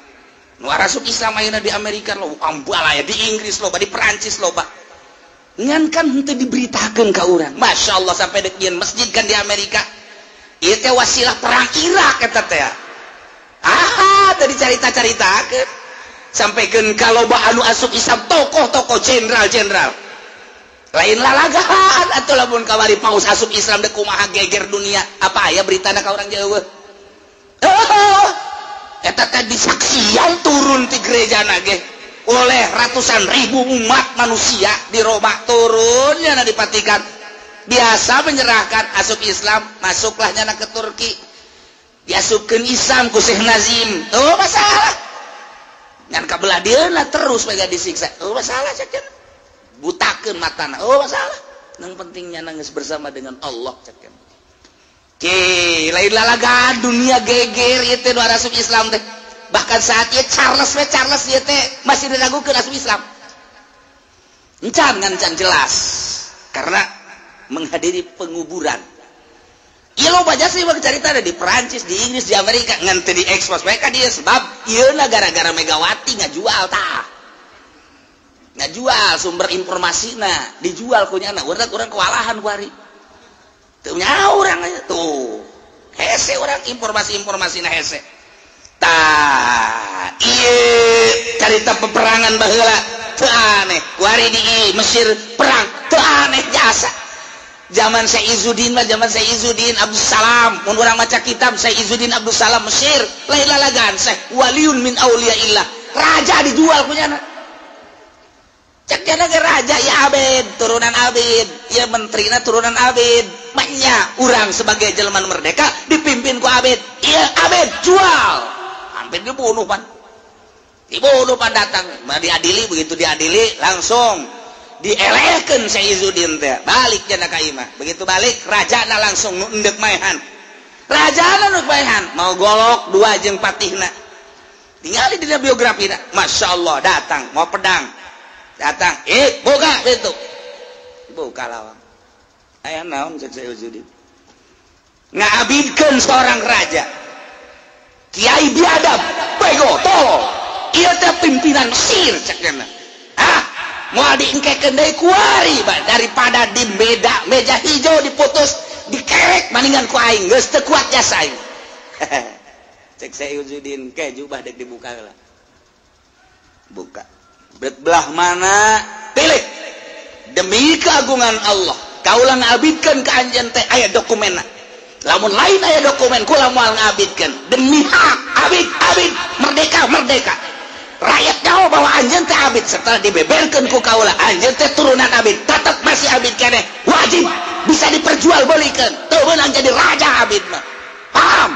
Nu asup Islam ayeuna di Amerika loba, ambalaya di Inggris loba, di Perancis loba. Ngan kan henteu diberitakeun ka urang. Masya Allah sampai dek nyieun masjid kan di Amerika. Ieu teh wasilah perang Irak eta teh. Ah, tadi carita-caritakeun. Sampaikan kalau anu asup Islam tokoh-tokoh jenderal-jenderal. Lain lalagaan atau lamun kamari paus asup Islam dek kumaha geger dunia. Apa aya beritana ka urang jauh? Oh, eta teh disaksian turun ti gerejana ge oleh ratusan ribu umat manusia di Roma turunnya na di Vatikan. Biasa menyerahkan asup Islam, masuklah nyana ke Turki. Diasupkeun Islam ku Syekh Nazim. Oh, masalah. Ngan kabelah dieuna terus mega disiksa. Oh, masalah cek cenah. Butakeun matana. Oh, masalah. Yang pentingnya nangis bersama dengan Allah cek cenah. Ki, lain lalagaan dunia geger ieu teh nu asup Islam teh. Bahkan saat ieu Charles we Charles ieu teh masih diragukeun asup Islam. Encan ngan can jelas. Karena menghadiri penguburan. Ieu loba jasa ieu carita ada di Perancis, di Inggris, di Amerika ngan teu diekspos bae ka dieu sebab ieu gara-gara Megawati ngajual tah. Ngajual sumber informasina, dijual ku nyana, urang kewalahan ku hari. Teu nyaho urang tuh. Hese urang informasi-informasina hese. Tah, ieu carita peperangan baheula teu aneh. Kuari di Mesir perang teu aneh jasa. Zaman Syekh Izzuddin mah, zaman Syekh Izzuddin Abdul Salam, mun urang maca kitab Syekh Izzuddin Abdul Salam Mesir, lain lalagan Syekh waliun min auliyaillah. Raja dijual ku nyana. Cek jana ge raja ya abid, turunan abid, ya menterina turunan abid. Maknya urang sebagai jelema merdeka dipimpin ku abid. Ieu abid jual. Hampir dibunuh pan. Dibunuh pan datang, mah diadili, begitu diadili langsung dielehkeun Syekh Izzuddin teh. Balik jana ka imah. Begitu balik rajana langsung nu endek maehan. Rajana nu maehan, mau golok dua jeung patihna. Tingali dina biografina, Masya Allah datang mau pedang. Datang, buka pintu. Buka lawang. Aya naon cek Syekh Izzuddin? Ngabidkeun seorang raja. Kiai biadab, bego, tolol. Ieu teh pimpinan Mesir cek nya. Ah, moal diengkekeun deui kuari daripada di beda meja hijau diputus, dikerek maningan ku aing geus teu kuat jasa aing. Cek Syekh Izzuddin ke jubah dek dibuka heula. Buka. Belah mana pilih demi keagungan Allah kaulah ngabidkeun ka anjeun teh aya dokumenna. Lamun lain aya dokumen kula moal ngabidkeun demi hak abid abid merdeka merdeka. Rakyat nyaho bahwa anjeun teh abid setelah dibeberkeun ku kaula anjeun teh turunan abid tetep masih abid keneh wajib bisa diperjualbelikeun teu meunang jadi raja abid mah. Paham?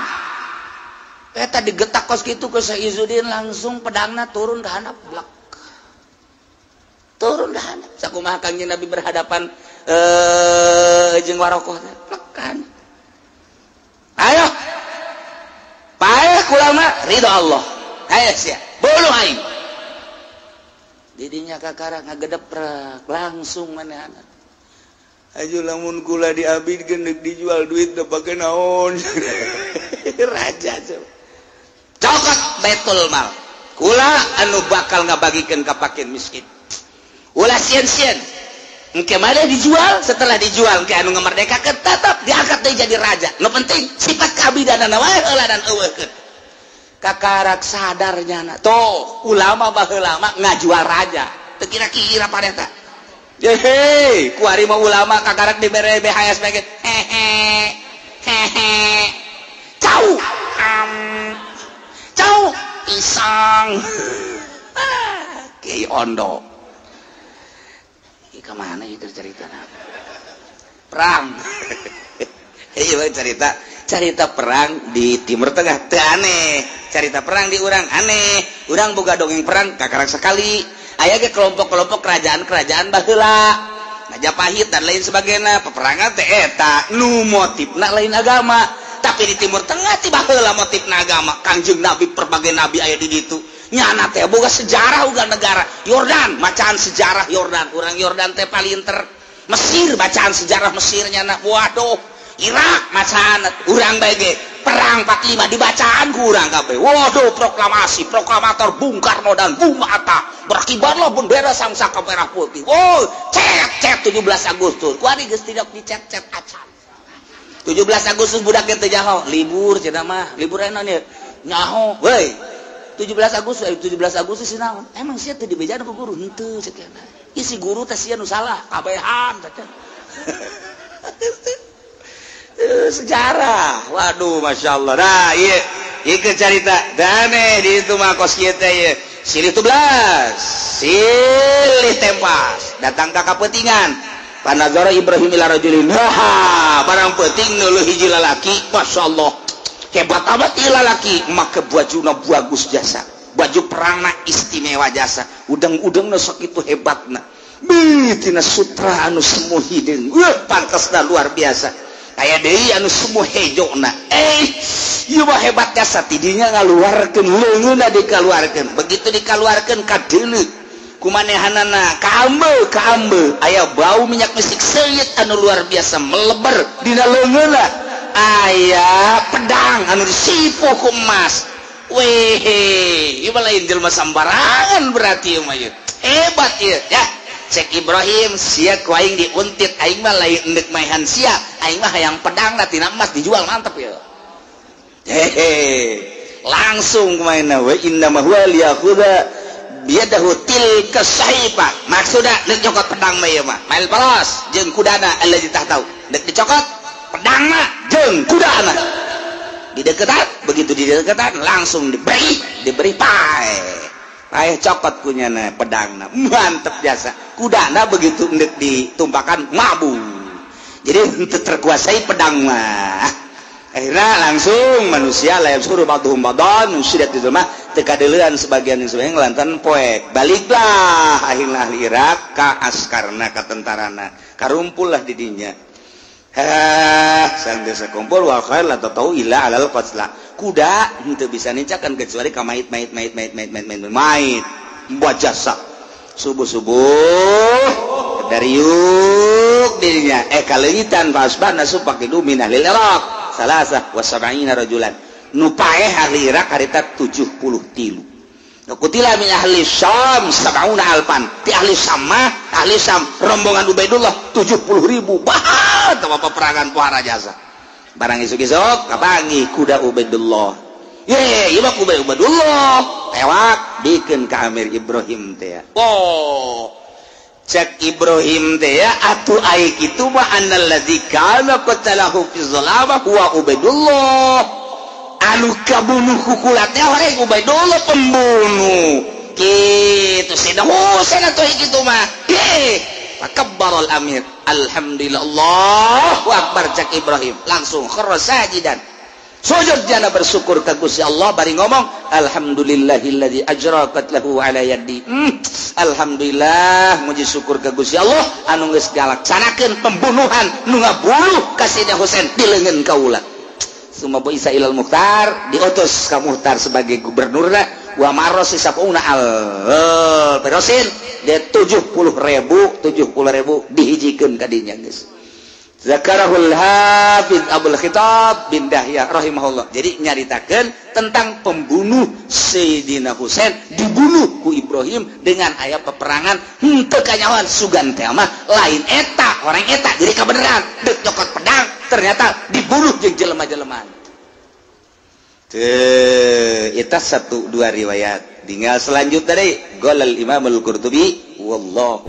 Eta digetak kos kitu ku Syekh Izzuddin langsung pedangna turun ka handap blek. Turun ka handap. Sakumaha Kangjeng Nabi berhadapan jeung Warokoh teh plekan. Ayo. Paeh kula mah ridho Allah. Ayo sia, buluh aing. Didinya kakara ngagedeprek langsung manehna. Aju lamun kula diabidkeun deuk dijual duit teu pake naon. Raja coba. Cokot Baitul Mal. Kula anu bakal ngabagikeun ka fakir miskin. Ulah sieun-sieun. Engke mana dijual, setelah dijual engke anu ngamerdekakeun tetap diangkat deui jadi raja. Nu penting sifat keabidanana wae heula dan eueuhkeun. Kakarak sadarnya na. Tuh, ulama baheula mah ngajual raja. Teu kira-kira pareta. Hehe, kuari mah ulama kakarak dibere BHS ge. Hehe. Hehe. Cau. Cau pisang. Kiai Ondo. Kemana itu cerita perang? Iya cerita cerita perang di Timur Tengah teu aneh, cerita perang di urang aneh. Urang boga dongeng perang kakarak sekali. Aya ge kelompok-kelompok kerajaan-kerajaan baheula, Majapahit dan lain sebagainya, peperangan teh eta nu motifna lain agama. Tapi di Timur Tengah tiba heula motifna agama. Kangjeng Nabi berbagai nabi aya di ditu. Nyana teh boga sejarah uga negara Yordan, bacaan sejarah Yordan, orang Yordan teh palinter. Mesir bacaan sejarah Mesir nyana, waduh. Irak bacaan urang bae ge perang 45 dibacaan ku urang kabeh. Waduh, proklamasi, proklamator Bung Karno dan Bung Hatta, berkibarlah bendera sang saka merah putih. Wow, cet cet 17 Agustus. Kuari geus tidak dicet-cet acan. 17 Agustus budak ge teu nyaho, libur cenah mah, libur naon ieu? Nyaho, weuy. 17 Agustus, 17 Agustus sih naon? Emang sia teu dibejaan ku guru? Henteu cek eta. Ieu si guru teh sia nu salah, kabehan cek. Sejarah. Waduh, Masya Allah. Nah, ieu ieu carita. Dane di itu mah kos kieu teh ieu. Silih 17, silih tempas, datang ka kapetingan. Panazara Ibrahim ila rajulin. Ha, barang peuting neuleuh hiji lalaki, Masya Allah. Hebat amat ieu lalaki, make bajuna bagus jasa, baju perangna istimewa jasa, udang-udangna sakitu hebatna. Beuh tina sutra anu semu hideung. Weuh pantasna luar biasa. Aya deui anu semu hejona. Ieu mah hebat jasa tidinya ngaluarkeun leungeunna dikaluarkeun. Begitu dikaluarkeun kadeuleu kumanehanana kaambe kaambe aya bau minyak misik seuyit anu luar biasa meleber dina leungeunna. Aya pedang anu disipu ku emas. Weh, ieu mah lain jelema sambarangan berarti ieu mah ieu. Hebat ieu ya. Cek Ibrahim sia ku aing diuntit, aing mah lain endek maehan sia, aing mah hayang pedangna tina emas dijual mantep ieu. Hehe. Langsung kumaha we inna ma huwa liyakhudha biyadahu tilka sahifa. Maksudna deuk nyokot pedang mah ieu mah. Mail paros jeung kudana allazi tahtau. Deuk dicokot pedang mah jeung kudana. Dideketan, begitu dideketan langsung diberi pae. Pae cokot kunyana pedangna. Mantep jasa. Kudana begitu endek ditumpakan mabuk. Jadi henteu terkuasai pedang mah. Akhirnya langsung manusia layam suruh ba'dhum ba'dhan nusidat di rumah teu kadeuleuan sebagian yang sebagian lantaran poek. Baliklah akhirna ahli Irak ka askarna ka tentarana. Karumpullah di dinya. Hah, sanggeus kumpul wal khair la tatau illa alal qatla. Kuda henteu bisa nincakan kecuali ka mait mait mait mait mait mait mait mait. Buat jasa. Subuh-subuh dari yuk dirinya kaleungitan fasbana supakidu min ahlil Iraq salasah wa sab'ina rajulan. Nu paeh ahli Irak harita 73. Kutila min ahli Syam sab'una alfan. Ti ahli Syam mah, ahli Syam rombongan Ubaidullah 70.000. Bah, teu peperangan pohara jasa. Barang isuk-isuk kapanggih kuda Ubaidullah. Ye, ieu mah kuda Ubaidullah. Tewak bikeun ka Amir Ibrahim teh. Oh. Cek Ibrahim teh ya atuh ai kitu mah annallazi kana qatalahu fi zalama huwa Ubaidullah. Anu kabunuh kukula teh orang Ubaidullah pembunuh. Kitu sina Husain atuh kitu mah. Heh, takabbaral amir. Alhamdulillah Allahu akbar cek Ibrahim. Langsung kharra sajidan. Sujud jana bersyukur ka Gusti Allah bari ngomong alhamdulillahilladzi ajra qatlahu ala yadi. Alhamdulillah muji syukur ka Gusti Allah anu geus ngalaksanakeun pembunuhan nu ngabunuh ka Sayyidina Husain di leungeun kaula. Suma buisa ilal Mukhtar, diutus ka Mukhtar sebagai gubernurna wa maros sabuna al perosin Dia 70.000, 70.000 dihijikeun ka dinya geus. Zakarahul Hafiz Abdul Khitab bin Dahya rahimahullah. Jadi nyaritakeun tentang pembunuh Sayyidina Husain dibunuh ku Ibrahim dengan aya peperangan henteu kanyahoan, sugan teh mah lain eta, orang eta jadi kebenaran dek nyokot pedang, ternyata dibunuh jeung jelema-jelema. Teu eta satu dua riwayat. Tinggal selanjutnya deh. Qala Imam Al-Qurtubi wallahu